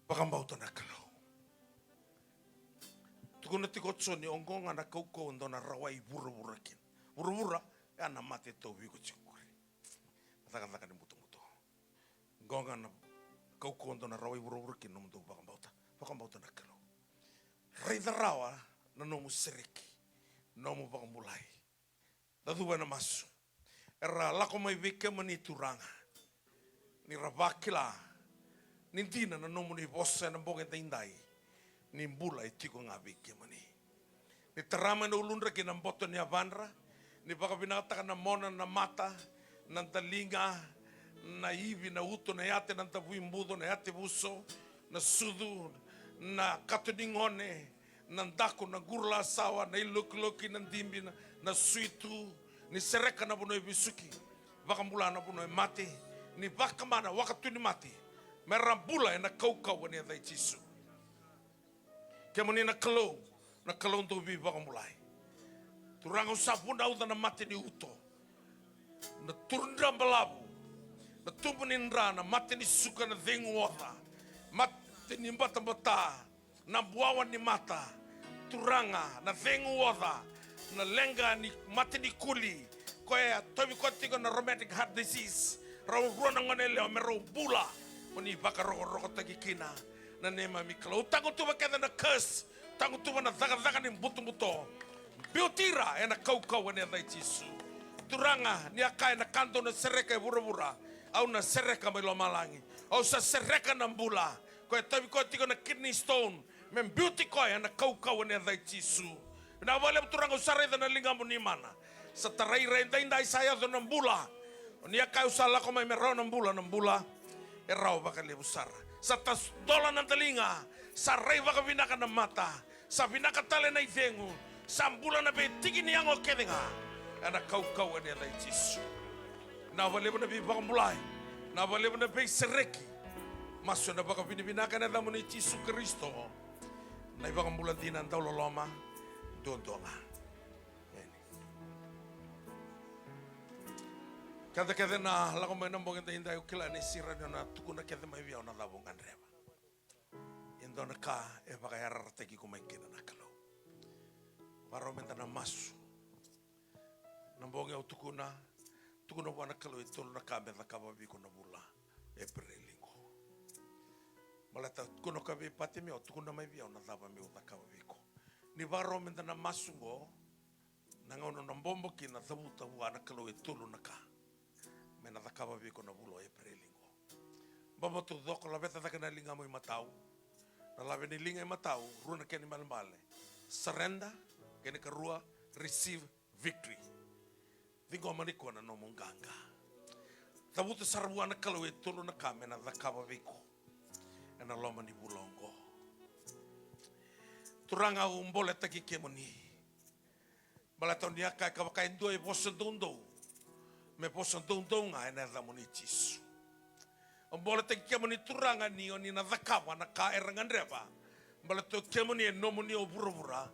Vakabauta na Kalou. Tukuna tiko o Joni, oqo ga na kaukauwa dou na rawai vuravura kina. Vuravura, ya na mate tauvi iko tiko qori. Na cakacaka ni butobuto. Oqo ga na kaukauwa dou na rawai vuravura kina, nomudou vakabauta. Vakabauta na Kalou. Raica rawa na nomu sereki, nomu vakabulai. Da cuva ena masu. Era lako mai vei kemuni Turaga. Ni ra vakila ni dina na nomuni vosa ena bogi edaidai. Ni bula e tiko ga vei kemuni. Ni tara mai na uludra kei na boto ni yavadra. Ni vakavinakataka na mona, na mata, na daliga, na ivi, na uto, na yate, na davui buco, na yate vuso, na sucu, na kato ni gone, na daku, na qurulasawa, na ilokiloki, na dibi, na, na suitu, ni sereka na vanua e vesuki, vakabula na vanua e mate, ni vakama na wakatu ni mate, me ra bula ena kaukauwa ni yaca i Jisu. Kemuni na Kalou, na Kalou dau veivakabulai. Turaga, au sa vunauca na mate ni uto, na turudra balavu, na tubu ni dra, na mate ni suka, na cegu oca, mate ni batabata, na buawa ni mata. Turaga, na cegu oca, na leqa ni mate ni kuli, koya e tauvi koya tiko na rheumatic heart disease, rau rua na gone yalewa me rau bula. Mo ni vakarokorokotaki kina, na neimami Kalou. Au tagutuva kece na curse, tagutuva na cakacaka ni butobuto. Biuti ira ena kaukauwa ni yaca i Jisu. Turaga, ni a kaya na ka dou na sereka e vuravura, au na sereka mai lomalagi. Au sa sereka na bula. Koya e tauvi koya tiko na kidney stone, me biuti koya ena kaukauwa ni yaca i Jisu. Vinaka vakalevu Turaga, au sa raica na ligamuni mana. Sa tarai ira edaidai, sa yaco na bula. O ni a kaya au sa lako mai me rawa na bula, na bula e rawa vakalevu sara. Sa tadola na daliga, sa rai vakavinaka na mata, sa vinaka tale na icegu, sa bula na veitiki ni yago kece ga, ena kaukauwa ni yaca i Jisu. Vinaka vakalevu na veivakabulai, vinaka vakalevu na veisereki. Masu ena vakavinavinaka ena yacamuni Jisu Karisito, na iVakabula dina, dauloloma duadua ga. Emeni. Keda kece na lako mai na bogi edaidai, au kila ni sega ni o na tukuna kece mai vei au na cava o gadreva. E dua na ka e vakayarayarataki iko mai kina na Kalou. Vakarau meda na masu. Na bogi au tukuna, tukuna vua na Kalou e tolu na ka me cakava vei iko na vula Epereli qo. Baleta tukuna o koya vei Patimeo, tukuna mai vei au na cava meu cakava vei iko. Ni vakarau meda na masu qo, na gauna na bobo kina, cavuta vua na Kalou e tolu na ka me na cakava vei iko na vula o Epereli qo. Bobo taucoko, laveta cake na ligamu imatau. Na lave ni liga imatau, rua na kena ibalebale. Surrender, kena ikarua, receive victory. Ciqoma nikua na nomu qaqa. Cavuta sara vua na Kalou e tolu na ka me na cakava vei iko ena loma ni vula oqo. Turaga, au boletaki kemuni. Baleta o ni a kaya, ka vaka e dua e vosa doudou, me vosa doudou ga ena yacamuni Jisu. Au boletaki kemuni Turaga ni o ni na cakava na ka era gadreva. Baleta o kemuni e nomuni o vuravura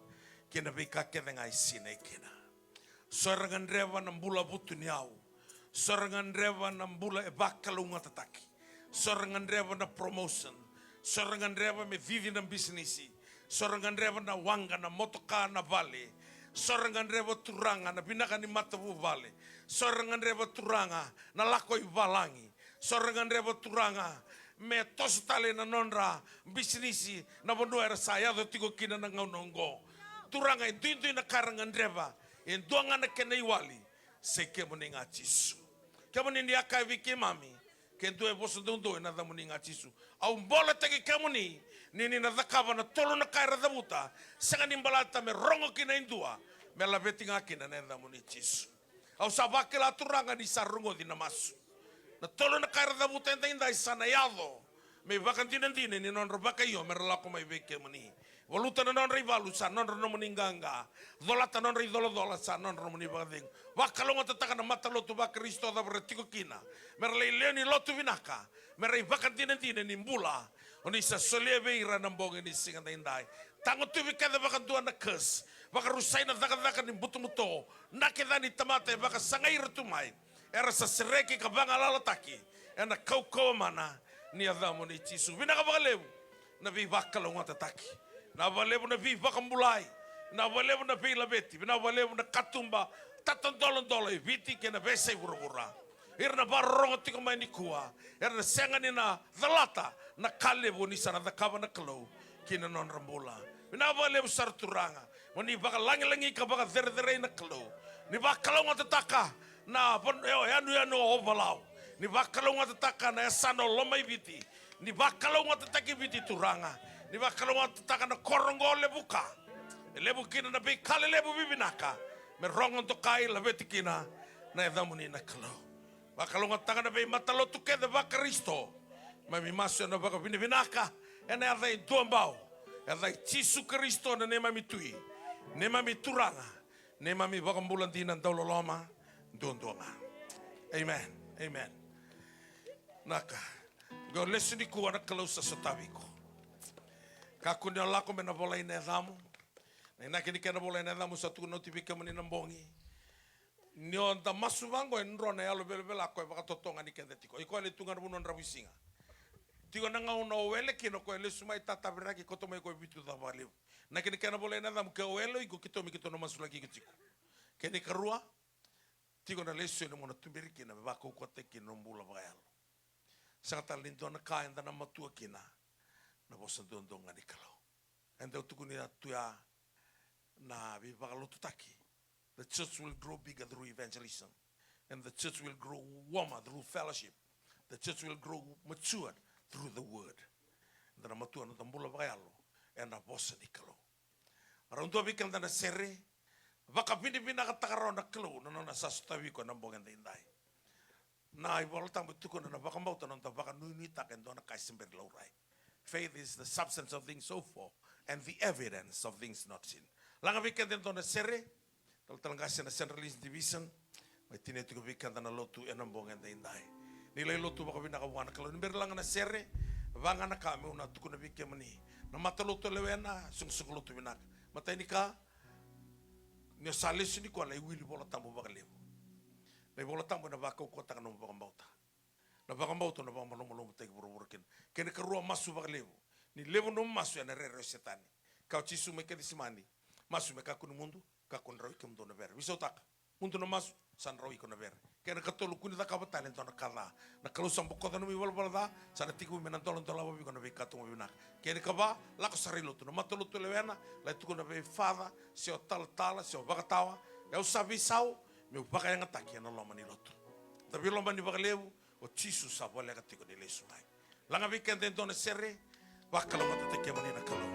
kei na veika kece ga e sinai kina. So era gadreva na bula vutuniyau. So era gadreva na bula e vakalougatataki. So era gadreva na promotion. So era gadreva me cici na bisinisi. So era gadreva na waqa, na motoka, na vale. So era gadreva Turaga na vinaka ni matavuvale. So era gadreva Turaga na lako i valagi. So era gadreva Turaga me toso tale na nodra bisinisi na vanua era sa yaco tiko kina na gauna oqo. Turaga, e duidui na ka era gadreva, e dua ga na kena iwali, sai kemuni ga Jisu. Kemuni ni a kaya vei keimami, ke dua e vosa doudou ena yacamuni ga Jisu. Au boletaki kemuni ni ni na cakava na tolu na ka era cavuta, sega ni baleta me rogo kina e dua, me laveti ga kina na yacamuni Jisu. Au sa vakila Turaga ni sa rogoci na masu. Na tolu na ka era cavuta edaidai sa na yaco me ivakadinadina ni nodra vakaio me ra lako mai vei kemuni. Valuta na nodra ivalu, sa nodra nomuni qaqa. Colata nodra icolacola, sa nodra nomuni vakacegu. Vakalougatataka na matalotu vaKarisito cava era tiko kina, me ra lai lewe ni lotu vinaka, me ra ivakadinadina ni bula o ni sa solia vei ira na bogi ni siga daidai. Tagutuvi kece vakadua na curse, vakarusai na cakacaka ni butobuto, na kece ni tamata e vakasagai ira tu mai, era sa sereki ka vagalalataki ena kaukauwa mana ni yacamuni Jisu. Vinaka vakalevu na veivakalougatataki, vinaka vakalevu na veivakabulai, vinaka vakalevu na veilaveti, vinaka vakalevu na katuba tatadoladola e Viti kei na veiyasai vuravura. Ira na vakarorogo tiko mai nikua, era na sega ni na calata na ka levu ni sa na cakava na Kalou ki na nodra bula. Vinaka vakalevu sara Turaga, mo ni vakalagilagi ka vakacerecerei na Kalou. Ni vakalougatataka na van-, e, yanuyanu o Ovalau. Ni vakalougatataka na yasana o Lomaiviti. Ni vakalougatataki Viti Turaga. Ni vakalougatataka na koro oqo o Levuka. E levu kina na veika lelevu vivinaka me rogo dokai, laveti kina na yacamuni na Kalou. Vakalougatataka na veimatalotu kece vaKarisito. Mami masu ena vakavinavinaka ena yaca e duabau, yaca i Jisu Karisito na neimami Tui, neimami Turaga, neimami iVakabula dina dauloloma duadua ga. Amen. Amen. Naka. Qo lesu nikua na Kalou sa sotavi iko. Kakua ni o lako me na volai na yacamu. Na inaki ni kena volai na yacamu sa tukuna oti vei kemuni na bogi. Ni o da masu vaqo e dro na yalo velavela ko e vakatotoga ni keda tiko. Iko e le tu ga na vanua dravuisiga. Tiko na gauna o wele kina ko e lesu mai tataviraki koto mai ko e vitu cava levu. Na kena, kena volai na yacamu ke o yalo iko, keitou me keitou na masulaki iko tiko. Kena ikarua, tiko na lesoni mo na tuberi kina me vakaukauwataki kina na bula vakayalo. Sega tale ni dua na ka eda na matua kina, na vosa duadua ga ni Kalou. Eda tukuni tu ya na veivakalotutaki. The church will grow bigger through evangelism. And the church will grow warmer through fellowship. The church will grow matured through the word. Eda na matua na noda bula vakayalo ena vosa ni Kalou. Rau dua vei keda na sere, vakavinavinakataka rawa na Kalou na nona sa sotavi iko ena bogi edaidai. Na iVola Tabu e tukuna na vakabauta na noda vakanuinuitaka e dua na ka e se bera ni laurai. Faith is the substance of things hoped for and the evidence of things not seen. Laga vei keda e dua na sere, talatala qase na Central East Division, mai tinia tiko vei keda na lotu ena bogi edaidai. Ni lai lotu vakavinaka vua na Kalou. Ni bera laga na sere, va ga na ka meu na tukuna vei kemuni. Na matalotu o lewena, soqosoqo lotu vinaka. Matai ni ka, ni o sa lesu nikua, lai wili Vola Tabu vakalevu. Na iVola Tabu ena vakaukauwataka na nomu vakabauta. Na vakabauta na vakamalumalumutaki vuravura kina. Kena ikarua, masu vakalevu. Ni levu nomu masu ena rere o Setani. Kaya o Jisu mai Kecisemani, masu me kakua ni mudu, kakua ni rawa i kemudou na vere. Veisautaka, mudu na masu, sa na rawa iko na vere. Kena ikatolu, kua ni cakava tale e dua na ka ca. Na Kalou sa bokoca nomu ivalavala ca, sa na tekivu me na doladolava vei iko na veika tu ga vinaka. Kena ikava, lako sara i lotu. Na matalotu o lewena, lai tukuna vei father, se o talatala, se o vakatawa. Au sa veisau meu vakayagataki ena loma ni lotu. Da veilomani vakalevu, o Jisu sa voleka tiko ni lesu mai. Laga vei keda e dua na sere, vakalougatataki kemuni na Kalou.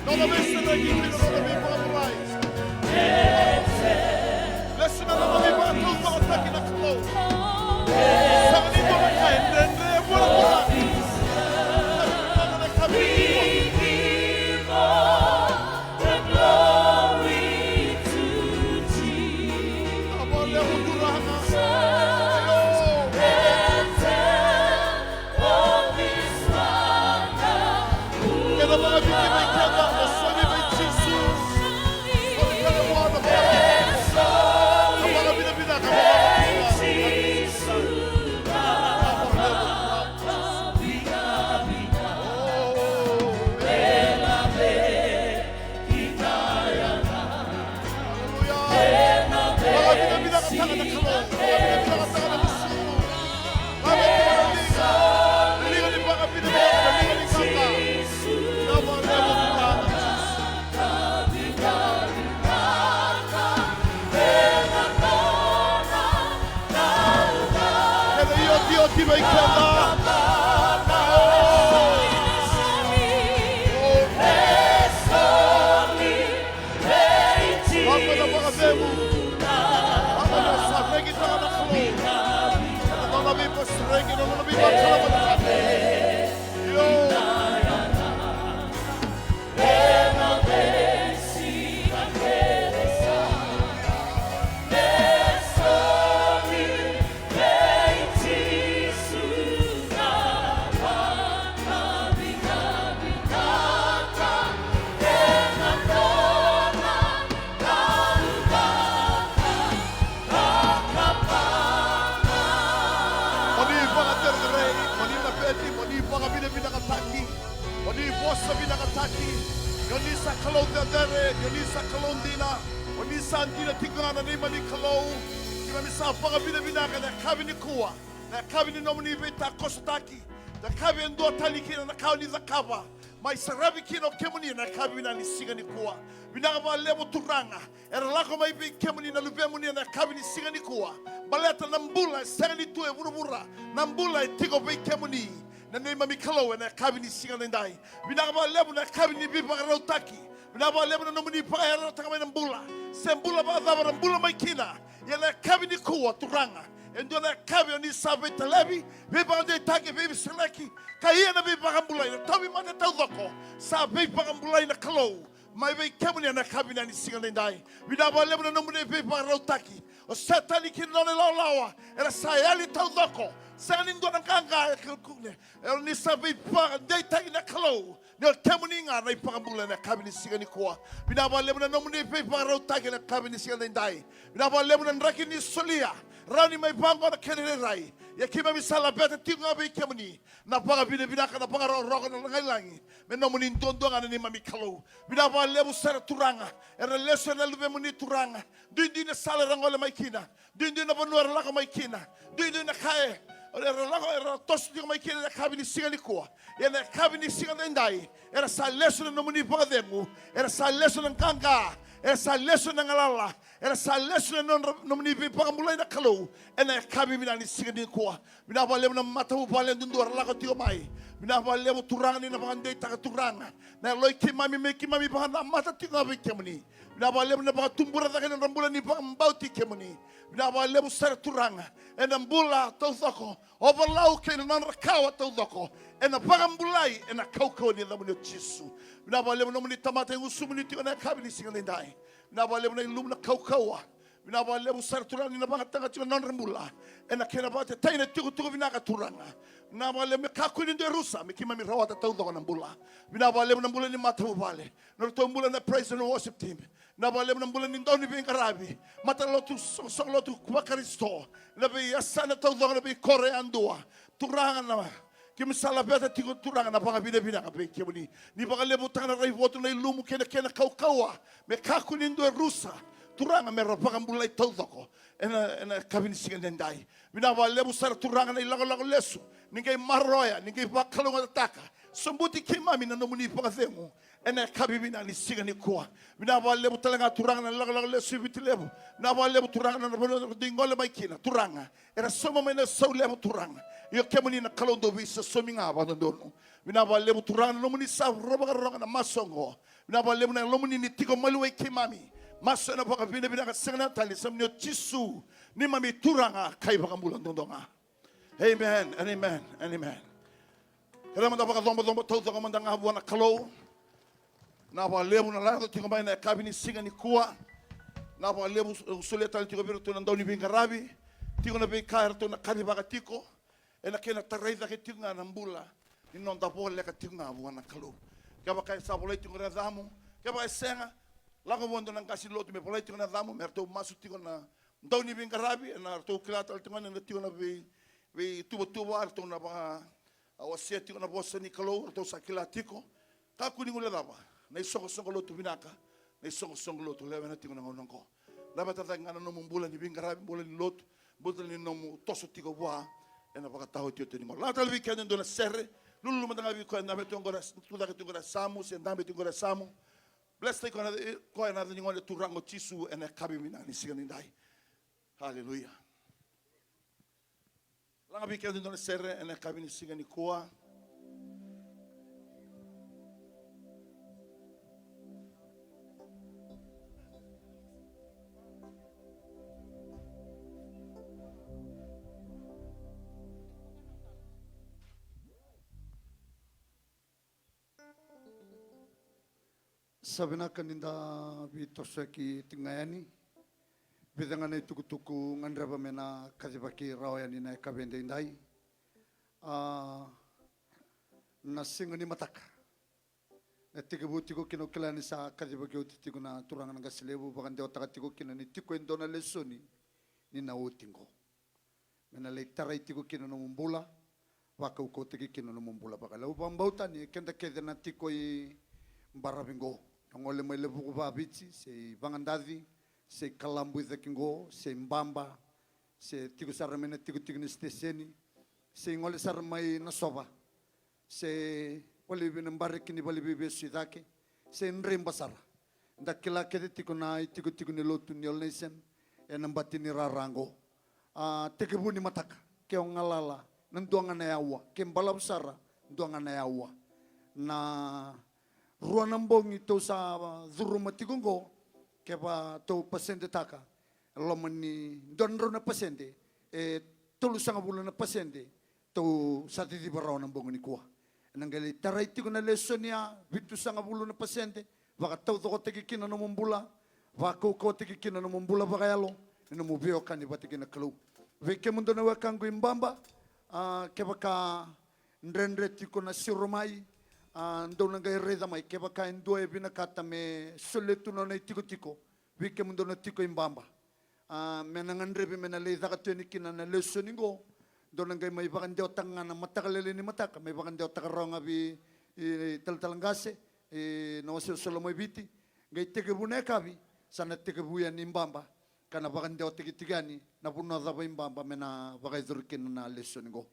Nona veisereki kei na nona veivakamarai. Lesu na nona veivakalougatataki na Kalou. Sega ni dua na ka e dredre e vuravura. Sega ni dua na ka e Ena iotioti vei keda. Vaka na vakacegu. Vaka na sa vei Sa vinakataki, ni o ni sa Kalou cecere, ni o ni sa Kalou dina, o ni sa dina tiko ga na neimami Kalou. Keimami sa vakavinavinaka ena yakavi nikua, na yakavi ni nomuni veitakosotaki, na yakavi e dua tani kina na ka o ni cakava mai saravi kina o kemuni ena yakavi vinaka ni siga nikua. Vinaka vakalevu Turaga, era lako mai vei kemuni na luvemuni ena yakavi ni siga nikua. Baleta na bula e sega ni tu e vuravura, na bula e tiko vei kemuni, na neimami Kalou, ena yakavi ni siga edaidai. Vinaka vakalevu na yakavi ni veivakarautaki. Vinaka vakalevu na nomuni vakayarayarataka mai na bula. Se bula vakacava era bula mai kina, ia na yakavi nikua Turaga, e dua na yakavi o ni sa veitalevi, veivakadeitaki, veivesereki, ka ia na veivakabulai. Na tauvimate taucoko sa veivakabulai na Kalou mai vei kemuni ena yakavi vinaka ni siga edaidai. Vinaka vakalevu na nomuni veivakarautaki. O Setani kei na nona ilawalawa era sa yali taucoko. Sega ni dua na qaqa e kakune. Era ni sa veivakadeitaki na Kalou ni o kemuni ga na iVakabula ena yakavi ni siga nikua. Vinaka vakalevu na nomuni veivakarautaki ena yakavi ni siga edaidai. Vinaka vakalevu na draki ni solia, rawa ni mai vaqo na kena irairai. Ia keimami sa laveta tiko ga vei kemuni na vakavinavinaka, na vakarokoroko, na lagilagi me nomuni duadua ga na neimami Kalou. Vinaka vakalevu sara Turaga, era lesu ena luvemuni Turaga. Duidui na sala era gole mai kina, duidui na vanua era lako mai kina, duidui na ka e, era lako, era toso tiko mai kina ena yakavi ni siga nikua. Ia na yakavi ni siga edaidai, era sa lesu na nomuni vakacegu, era sa lesu na qaqa, era sa lesu na galala, era sa lesu na nodra, nomuni veivakabulai na Kalou ena yakavi vinaka ni siga nikua. Vinaka vakalevu na matavuvale duadua era lako tiko mai. Vinaka vakalevu Turaga ni na vakadeitaka Turaga na yalo i keimami me keimami vakanamata tiko ga vei kemuni. Vinaka vakalevu na vakatubura cake na nodra bula ni vakabauti kemuni. Vinaka vakalevu sara Turaga ena bula taucoko o Valau kei na nodra kawa taucoko, ena vakabulai ena kaukauwa ni yacamuni o Jisu. Vinaka vakalevu nomuni tamata e gusumuni tiko ena yakavi ni siga edaidai. Vinaka vakalevu na ilumu, na kaukauwa. Vinaka vakalevu sara Turaga ni na vakayagataka tiko na nodra bula ena kena vakateitei na itukutuku vinaka Turaga. Vinaka vakalevu me kakua ni dua e rusa, me keimami rawata taucoko na bula. Vinaka vakalevu na bula ni matavuvale, na nodratou bula na praise and worship team. Vinaka vakalevu na bula ni dauniveiqaravi, matalotu, soqosoqo lotu vaKarisito, na veiyasana taucoko, na veikoro yadua. Turaga na, keimami sa laveta tiko Turaga na vakavinavinaka vei kemuni. Ni vakalevutaka na raivotu, na ilumu kei na kena kaukauwa, me kakua ni dua e rusa Turaga, me ra vakabulai taucoko ena, ena yakavi ni siga edaidai. Vinaka vakalevu sara Turaga na ilakolako lesu ni qai maroroya, ni qai vakalougatataka. Sobuti keimami na nomuni vakacegu ena yakavi vinaka ni siga nikua. Vinaka vakalevu tale ga Turaga na ilakolako lesu i Viti Levu. Vinaka vakalevu Turaga na vanua era dui gole mai kina Turaga, era sauma mai na sau levu Turaga. Ia o kemuni na Kalou dau veisosomi ga vakadodonu. Vinaka vakalevu Turaga na nomuni sa vakarorogo ena masu oqo. Vinaka vakalevu na Yalomuni ni tiko maliwai keimami. Masu ena vakavinavinaka sega na tani, sa nomuni o Jisu, neimami Turaga ka iVakabula duadua ga. Amen and amen and amen. Kere mada vakacobocobo taucoko mada ga vua na Kalou. Vinaka vakalevu na lako tiko mai na yakavi ni siga nikua. Vinaka vakalevu, au solia tale tiko vei iratou na dauniveiqaravi. Tiko na veika eratou na kacivaka tiko, ena kena tarai cake tiko ga na bula ni noda voleka tiko ga vua na Kalou. Kevaka e sa volai tiko na yacamu, kevaka e sega, lako vua e dua na qase ni lotu me volai tiko na yacamu, me ratou masu tiko na dauniveiqaravi, ena ratou kila tale tiko ga ni na tiko na vei, veituvatuva, ratou na vaka, a, wasea tiko na vosa ni Kalou, ratou sa kila tiko. Kakua ni guilecava na isoqosoqo lotu vinaka, na isoqosoqo lotu lewena tiko na gauna oqo. Laveta cake ga na nomu bula ni veiqaravi, bula ni lotu, bula ni nomu toso tiko vua ena vakataotioti ni gauna. Lako tale vei keda e dua na sere, lululu mada ga vei koya e dabe tu oqori, tu cake tu oqori e yasamu, se dabe tu oqori e yasamu. Bless-taki koya na, koya ena yaca ni Gone Turaga o Jisu ena yakavi vinaka ni siga nidai. Haleluya. Laga vei keda e dua na sere ena yakavi ni siga nikua. Sa vinaka ni da veitosoyaki tiko ga yani. Vica ga na itukutuku gadreva me na kacivaki rawa yani na yakavi edaidai. A, na siga ni mataka, na tekivu tiko kina, au kila ni sa kacivaki oti tiko na turaga na qase levu, vakadewataka tiko kina ni tiko e dua na lesoni ni na oti qo me na lai tarai tiko kina na nomu bula, vakaukauwataki kina na nomu bula vakayalo. Au vakabauta ni keda kece na tiko i baravi qo, na gole mai Levuka, Vaviti, se i Vagadaci, se i Kalabu i cake qo, se i Baba, se tiko sara mai na tikotiko ni siteseni, se i gole sara mai Nasova, se vale vei na bareki ni vale veivesu i cake, se i Draiba sara. Da kila kece tiko na itikotiko ni lotu ni All Nation ena bati ni rara qo. A, tekivu ni mataka, ke o galala na dua ga na yaua, ke balavu sara dua ga na yaua. Na rua na bogi tou sa curuma tiko qo, kevaka tou pasedetaka, loma ni dua na drau na pasede, e tolusagavulu na pasede tou sa ciciva rawa na bogi nikua. Ena qai lai tarai tiko na lesoni ya, vitusagavulu na pasede, vakataucokotaki kina na nomu bula, vakaukauwataki kina na nomu bula vakayalo, na nomu veiwekani vata kei na Kalou. Vei kemudou na wekaqu i Baba, a, kevaka dredre tiko na siro mai, a, dou na qai raica mai, kevaka e dua e vinakata me solia tu na nona itikotiko vei kemudou na tiko i Baba. A, me na gadrevi me na lai caka tu yani kina na lesoni qo, dou na qai mai vakadewataka ga na mataka lailai ni mataka, mai vakadewataka rawa ga vei, i, Talatala Qase, i, na wasewase Lomaiviti, qai tekivu na yakavi, sa na tekivu yani i Baba, ka na vakadewataki tiko yani na vanua cava i Baba me na vakayacori kina na lesoni qo.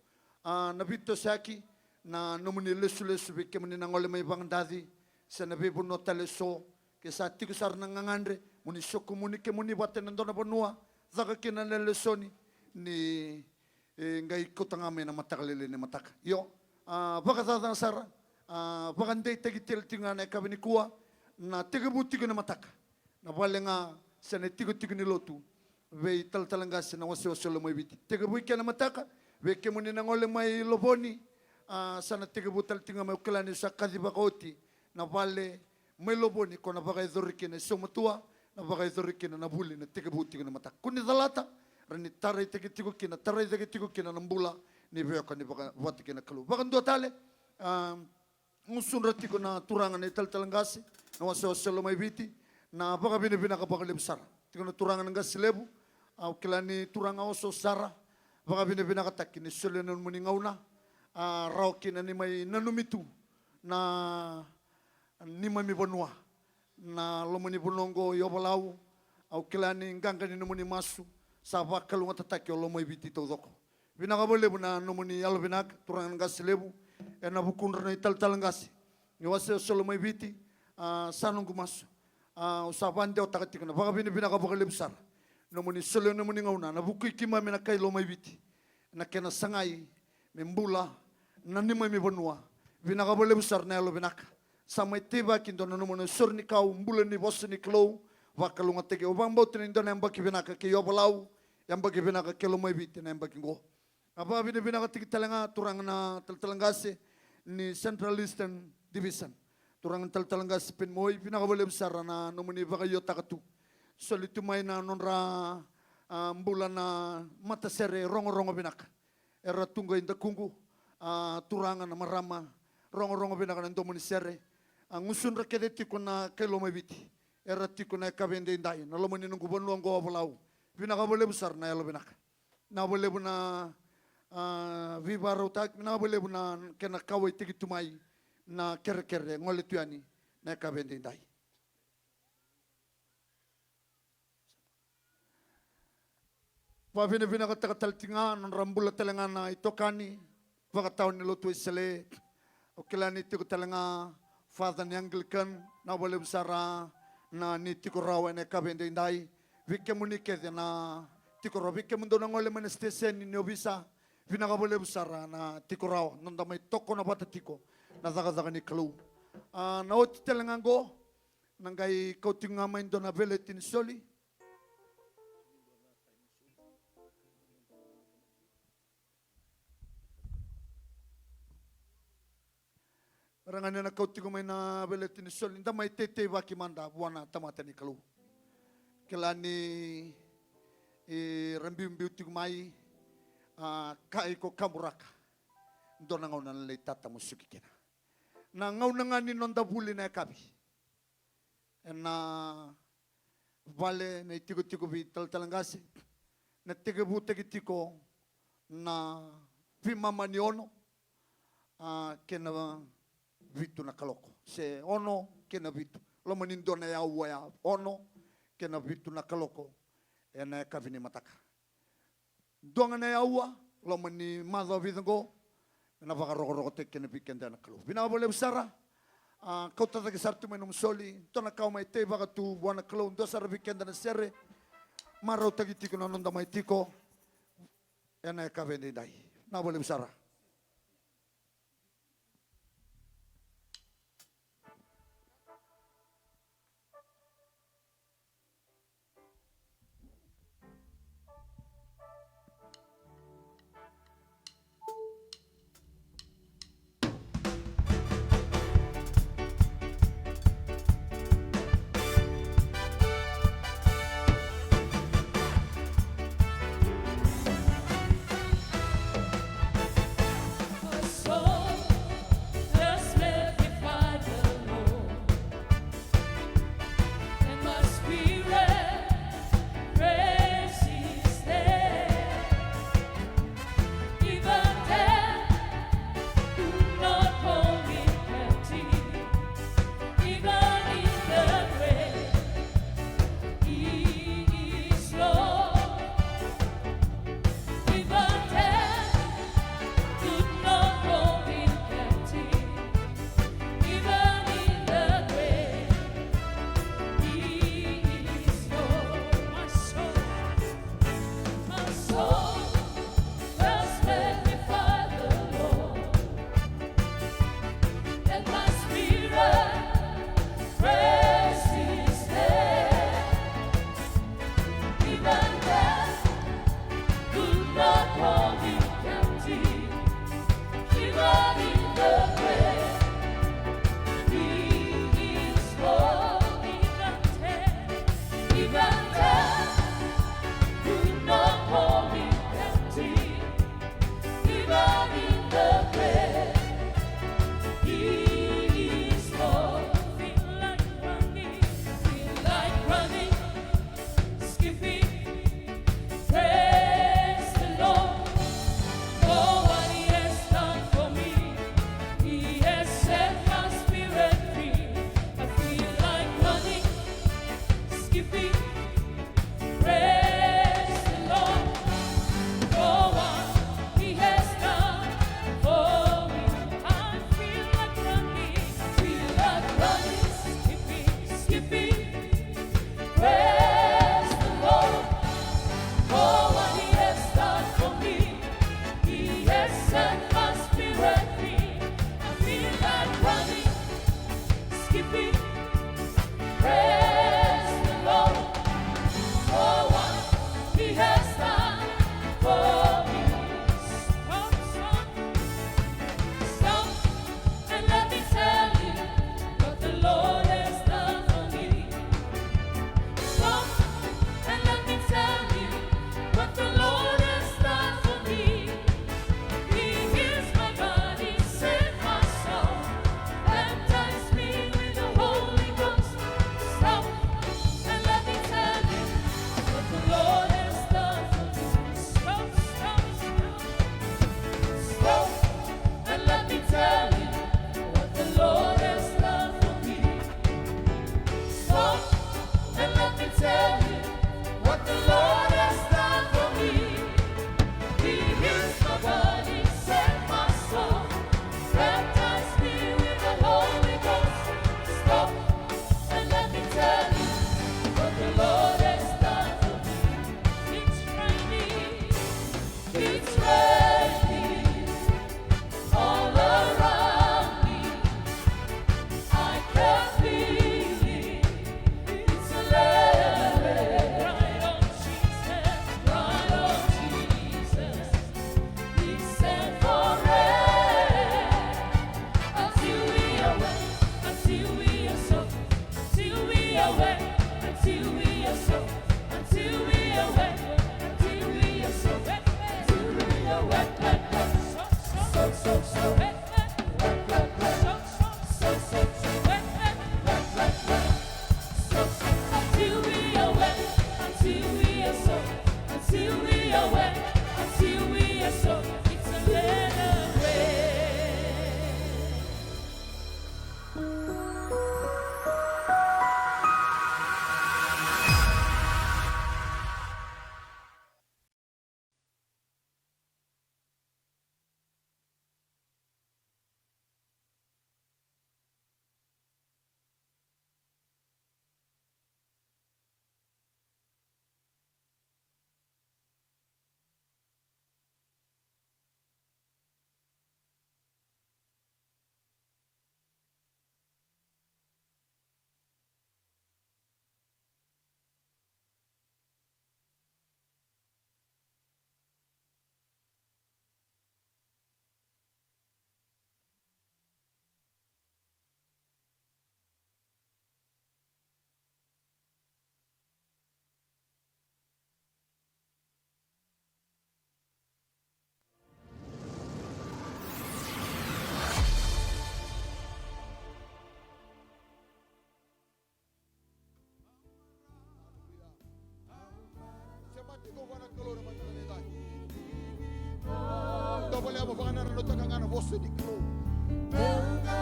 A, na veitosoyaki, na nomuni lesulesu vei kemuni na gole mai Vagadaci, se na veivanua tale eso, ke sa tiko sara na gagadre, mo ni sokumuni kemuni vata ena dua na vanua, caka kina na lesoni, ni, e, qai kauta ga mai na mataka lailai ni mataka. Io, a, vakacacana sara, a, vakadeitaki tale tiko ga na yakavi nikua, na tekivu tiko ni mataka. Na vale ga se na itikotiko ni lotu, vei Talatala Qase na wasewase Lomaiviti. Tekivu i ke na mataka, vei kemuni na gole mai Lovoni, a, sa na tekivu tale tiko ga mai, au kila ni sa kaci vakaoti na vale mai Lovoni, ko na vakayacori kina e Saumatua, na vakayacori kina na vuli, na tekivu tiko na mataka. Ko ni calata, ra ni taraitaki tiko kina, taraitaki tiko kina na bula ni veiwekani vaka, vata kei na Kalou. Vakadua tale, a, gusudra tiko na turaga na iTalatala Qase, na wasewase Lomaiviti, na vakavinavinaka vakalevu sara. Tiko na turaga na Qase Levu, au kila ni turaga oso sara, vakavinavinakataki ni solia na nomuni gauna, a, rawa kina ni mai nanumi tu na neimami vanua. Na loma ni vanua oqo i Ovalau, au kila ni qaqa ni nomuni masu sa vakalougatataki o Lomaiviti taucoko. Vinaka vakalevu na nomuni yalovinaka, turaga na Qase Levu, ena vukudra na iTalatala Qase ni wasewase Lomaiviti, a, sa noqu masu. A, au sa vakadewataka tiko na vakavinavinaka vakalevu sara. Nomuni solia nomuni gauna, na vukui keimami na kai Lomaiviti, na kena sagai me bula na neimami vanua. Vinaka vakalevu sara na yalovinaka. Sa mai teivaki dua na nomuni sore ni kau, bula ni vosa ni Kalou, vakalougatataki. Au vakabauta ni dua na yabaki vinaka kei Ovalau, yabaki vinaka kei Lomaiviti na yabaki qo. A, vakavinavinakataki tale ga turaga na Talatala Qase ni Central Eastern Division, turaga na Talatala Qase Penimoi, vinaka vakalevu sara na nomuni vakaiotaka tu. Soli tu mai na nodra, a, bula na matasere Rogorogo Vinaka. Era tu qo i dakuqu, a, turaga na marama Rogorogo Vinaka na domo ni sere. A, gusudra kece tiko na kai Lomaiviti, era tiko na yakavi edaidai na loma ni noqu vanua oqo Ovalau. Vinaka vakalevu sara na yalovinaka. Vinaka vakalevu na, a, veivakarautaki, vinaka vakalevu na kena kauwaitaki tu mai na kerekere gole tu yani na yakavi edaidai. Vakavinavinakataka tale tiko ga na nodra bula tale ga na itokani vakatawa ni lotu Wesele. Au kila ni tiko tale ga Father ni Anglican, vinaka vakalevu sara na ni tiko rawa ena yakavi edaidai. Vei kemuni kece na tiko rawa, vei kemudou na gole mai na siteseni ni ovisa, vinaka vakalevu sara na tiko rawa, noda mai tokona vata tiko na cakacaka ni Kalou. A, na oti tale ga qo, na qai kau tiko ga mai dua na veleti ni soli. Ra ga ni na kau tiko mai na veleti ni soli, da mai teiteivaki mada vua na tamata ni Kalou. Kila ni, e, ra biubiu tiko mai, a, ka iko kaburaka. Dua na gauna na lai tatamusuki kina. Na gauna ga ni noda vuli na yakavi. Ena vale na itikotiko vei Talatala Qase, na tekivutaki tiko na veimama ni ono, a, kei na vitu na kaloko, se ono kei na vitu. Loma ni dua na yaua ya, ono kei na vitu na kaloko, ena yakavi ni mataka. Dua ga na yaua, loma ni macawa vica oqo, ena vakarokorokotaki kina vei keda na Kalou. Vinaka vakalevu sara. A, kauta cake sara tu mai nomu soli, dua na ka o mai tei vakatu vua na Kalou, dua sara vei keda na sere. Marautaki tiko na noda mai tiko ena yakavi edaidai. Vinaka vakalevu sara. My soul does magnify the Lord, and my spirit praise his name. Even death could not hold him captive. Even in the grave, he is Lord. Even death could not hold him captive. Even in the grave, he is Lord. My soul, my soul, does magnify the Lord, and my spirit praise his name. Even death could not hold him captive. Even in the grave, he is Lord. Even death, even death could not hold him captive. Even in the grave, he is Lord. Feel like running, feel like running, skipping. Praise the Lord for what he has done for me. He has set my spirit free. I feel like running, skipping. Praise the Lord for what he has done for me. I feel like running, feel like running, skipping, skipping. Praise the Lord for what he has done for me. He has set my spirit free. I feel like running, skipping. Praise the Lord for what he has done for me. Stop, stop, stop, and let me tell you what the Lord has done for me. Stop, and let me tell you what the Lord has done for me. He heals my body, saved my soul, baptized me with the Holy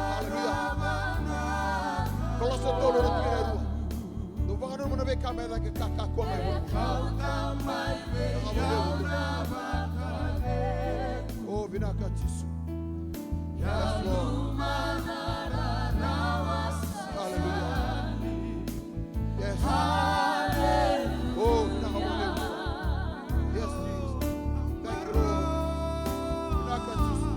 Haleluya. Kolosa tolu na tikina e rua. Dou vakananuma na veika mai cake ka kakua mai vua. O, vinaka Jisu. Yes, Lord. Haleluya. Yes. Oh, vinaka vakalevu. Yes, Jesus. Thank you, Lord. Vinaka, Jesus.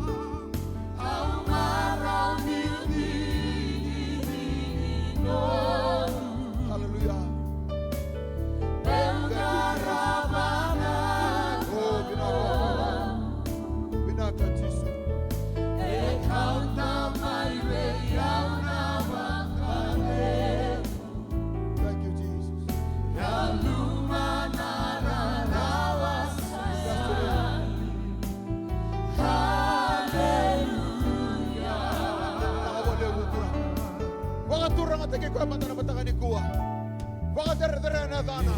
Haleluya. Thank you, Jesus. Oh, vinaka, vinaka. Vinaka, Jesus. Thank you, Jesus. Yes, Lord. Haleluya. Vakaturagataki koya mada na mataka nikua. Vakacerecerei na yacana.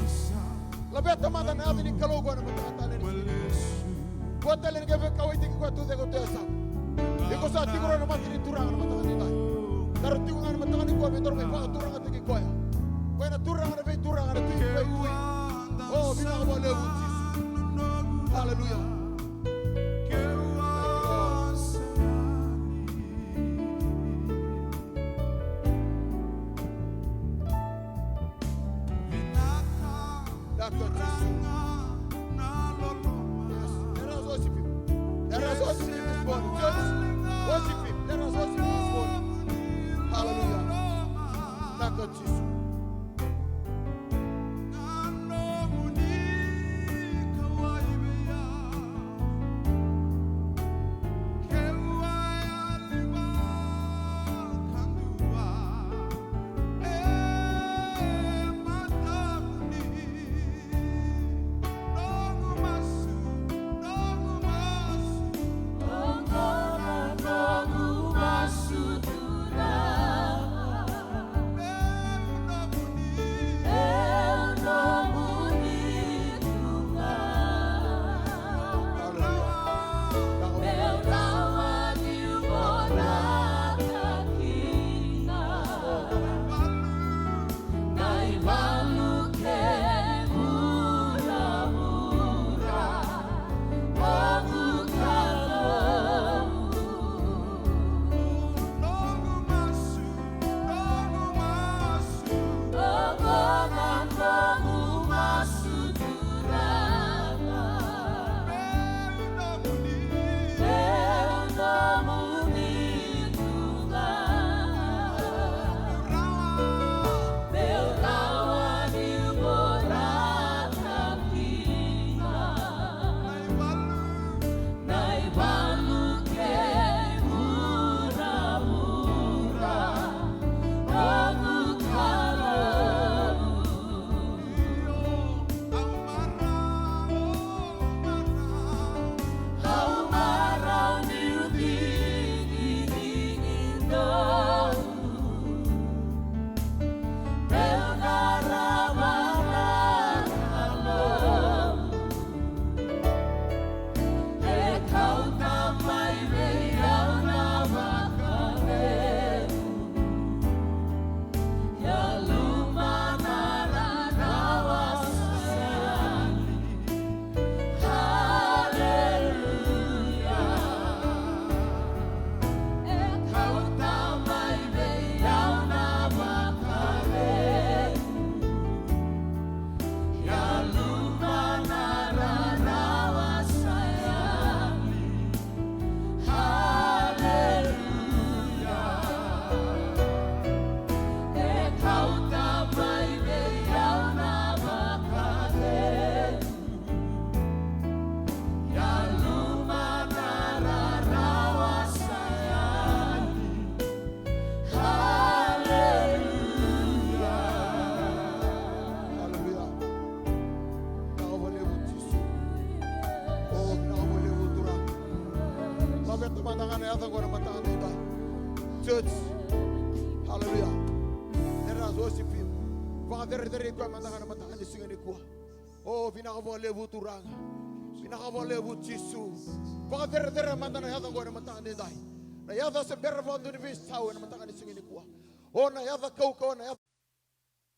Laveta mada na yaca ni Kalou koya na mataka tale ni siga. Koya tale ni qai veikauwaitaki koya tu cake o Tuya Yasana. Iko sa tiko rawa na mata ni Turaga na mataka ni dai. Daru tiko ga na mataka nikua me daru mai vakaturagataki koya. Koya na Turaga na veituraga, na Tui ni veitui. O, vinaka vakalevu Jisu. Haleluya. Vinaka Jisu. Yes. Let us worship him. Let us worship him this morning. Church, worship him. Let us worship him this morning. Hallelujah. Vinaka Jisu. Haleluya. Vinaka vakalevu Jisu. O, vinaka vakalevu Turaga. Laveta mada ga na yaca qo na mataka ni dai. Church. Haleluya. Let us worship him. Vakacerecerei koya mada ga na mataka ni siga nikua. O, vinaka vakalevu Turaga. Vinaka vakalevu Jisu. Vakacerecerei mada na yaca oqo ena mataka ni dai. Na yaca se bera vakadua ni veisau ena mataka ni siga nikua. O na yaca kaukaua, na yaca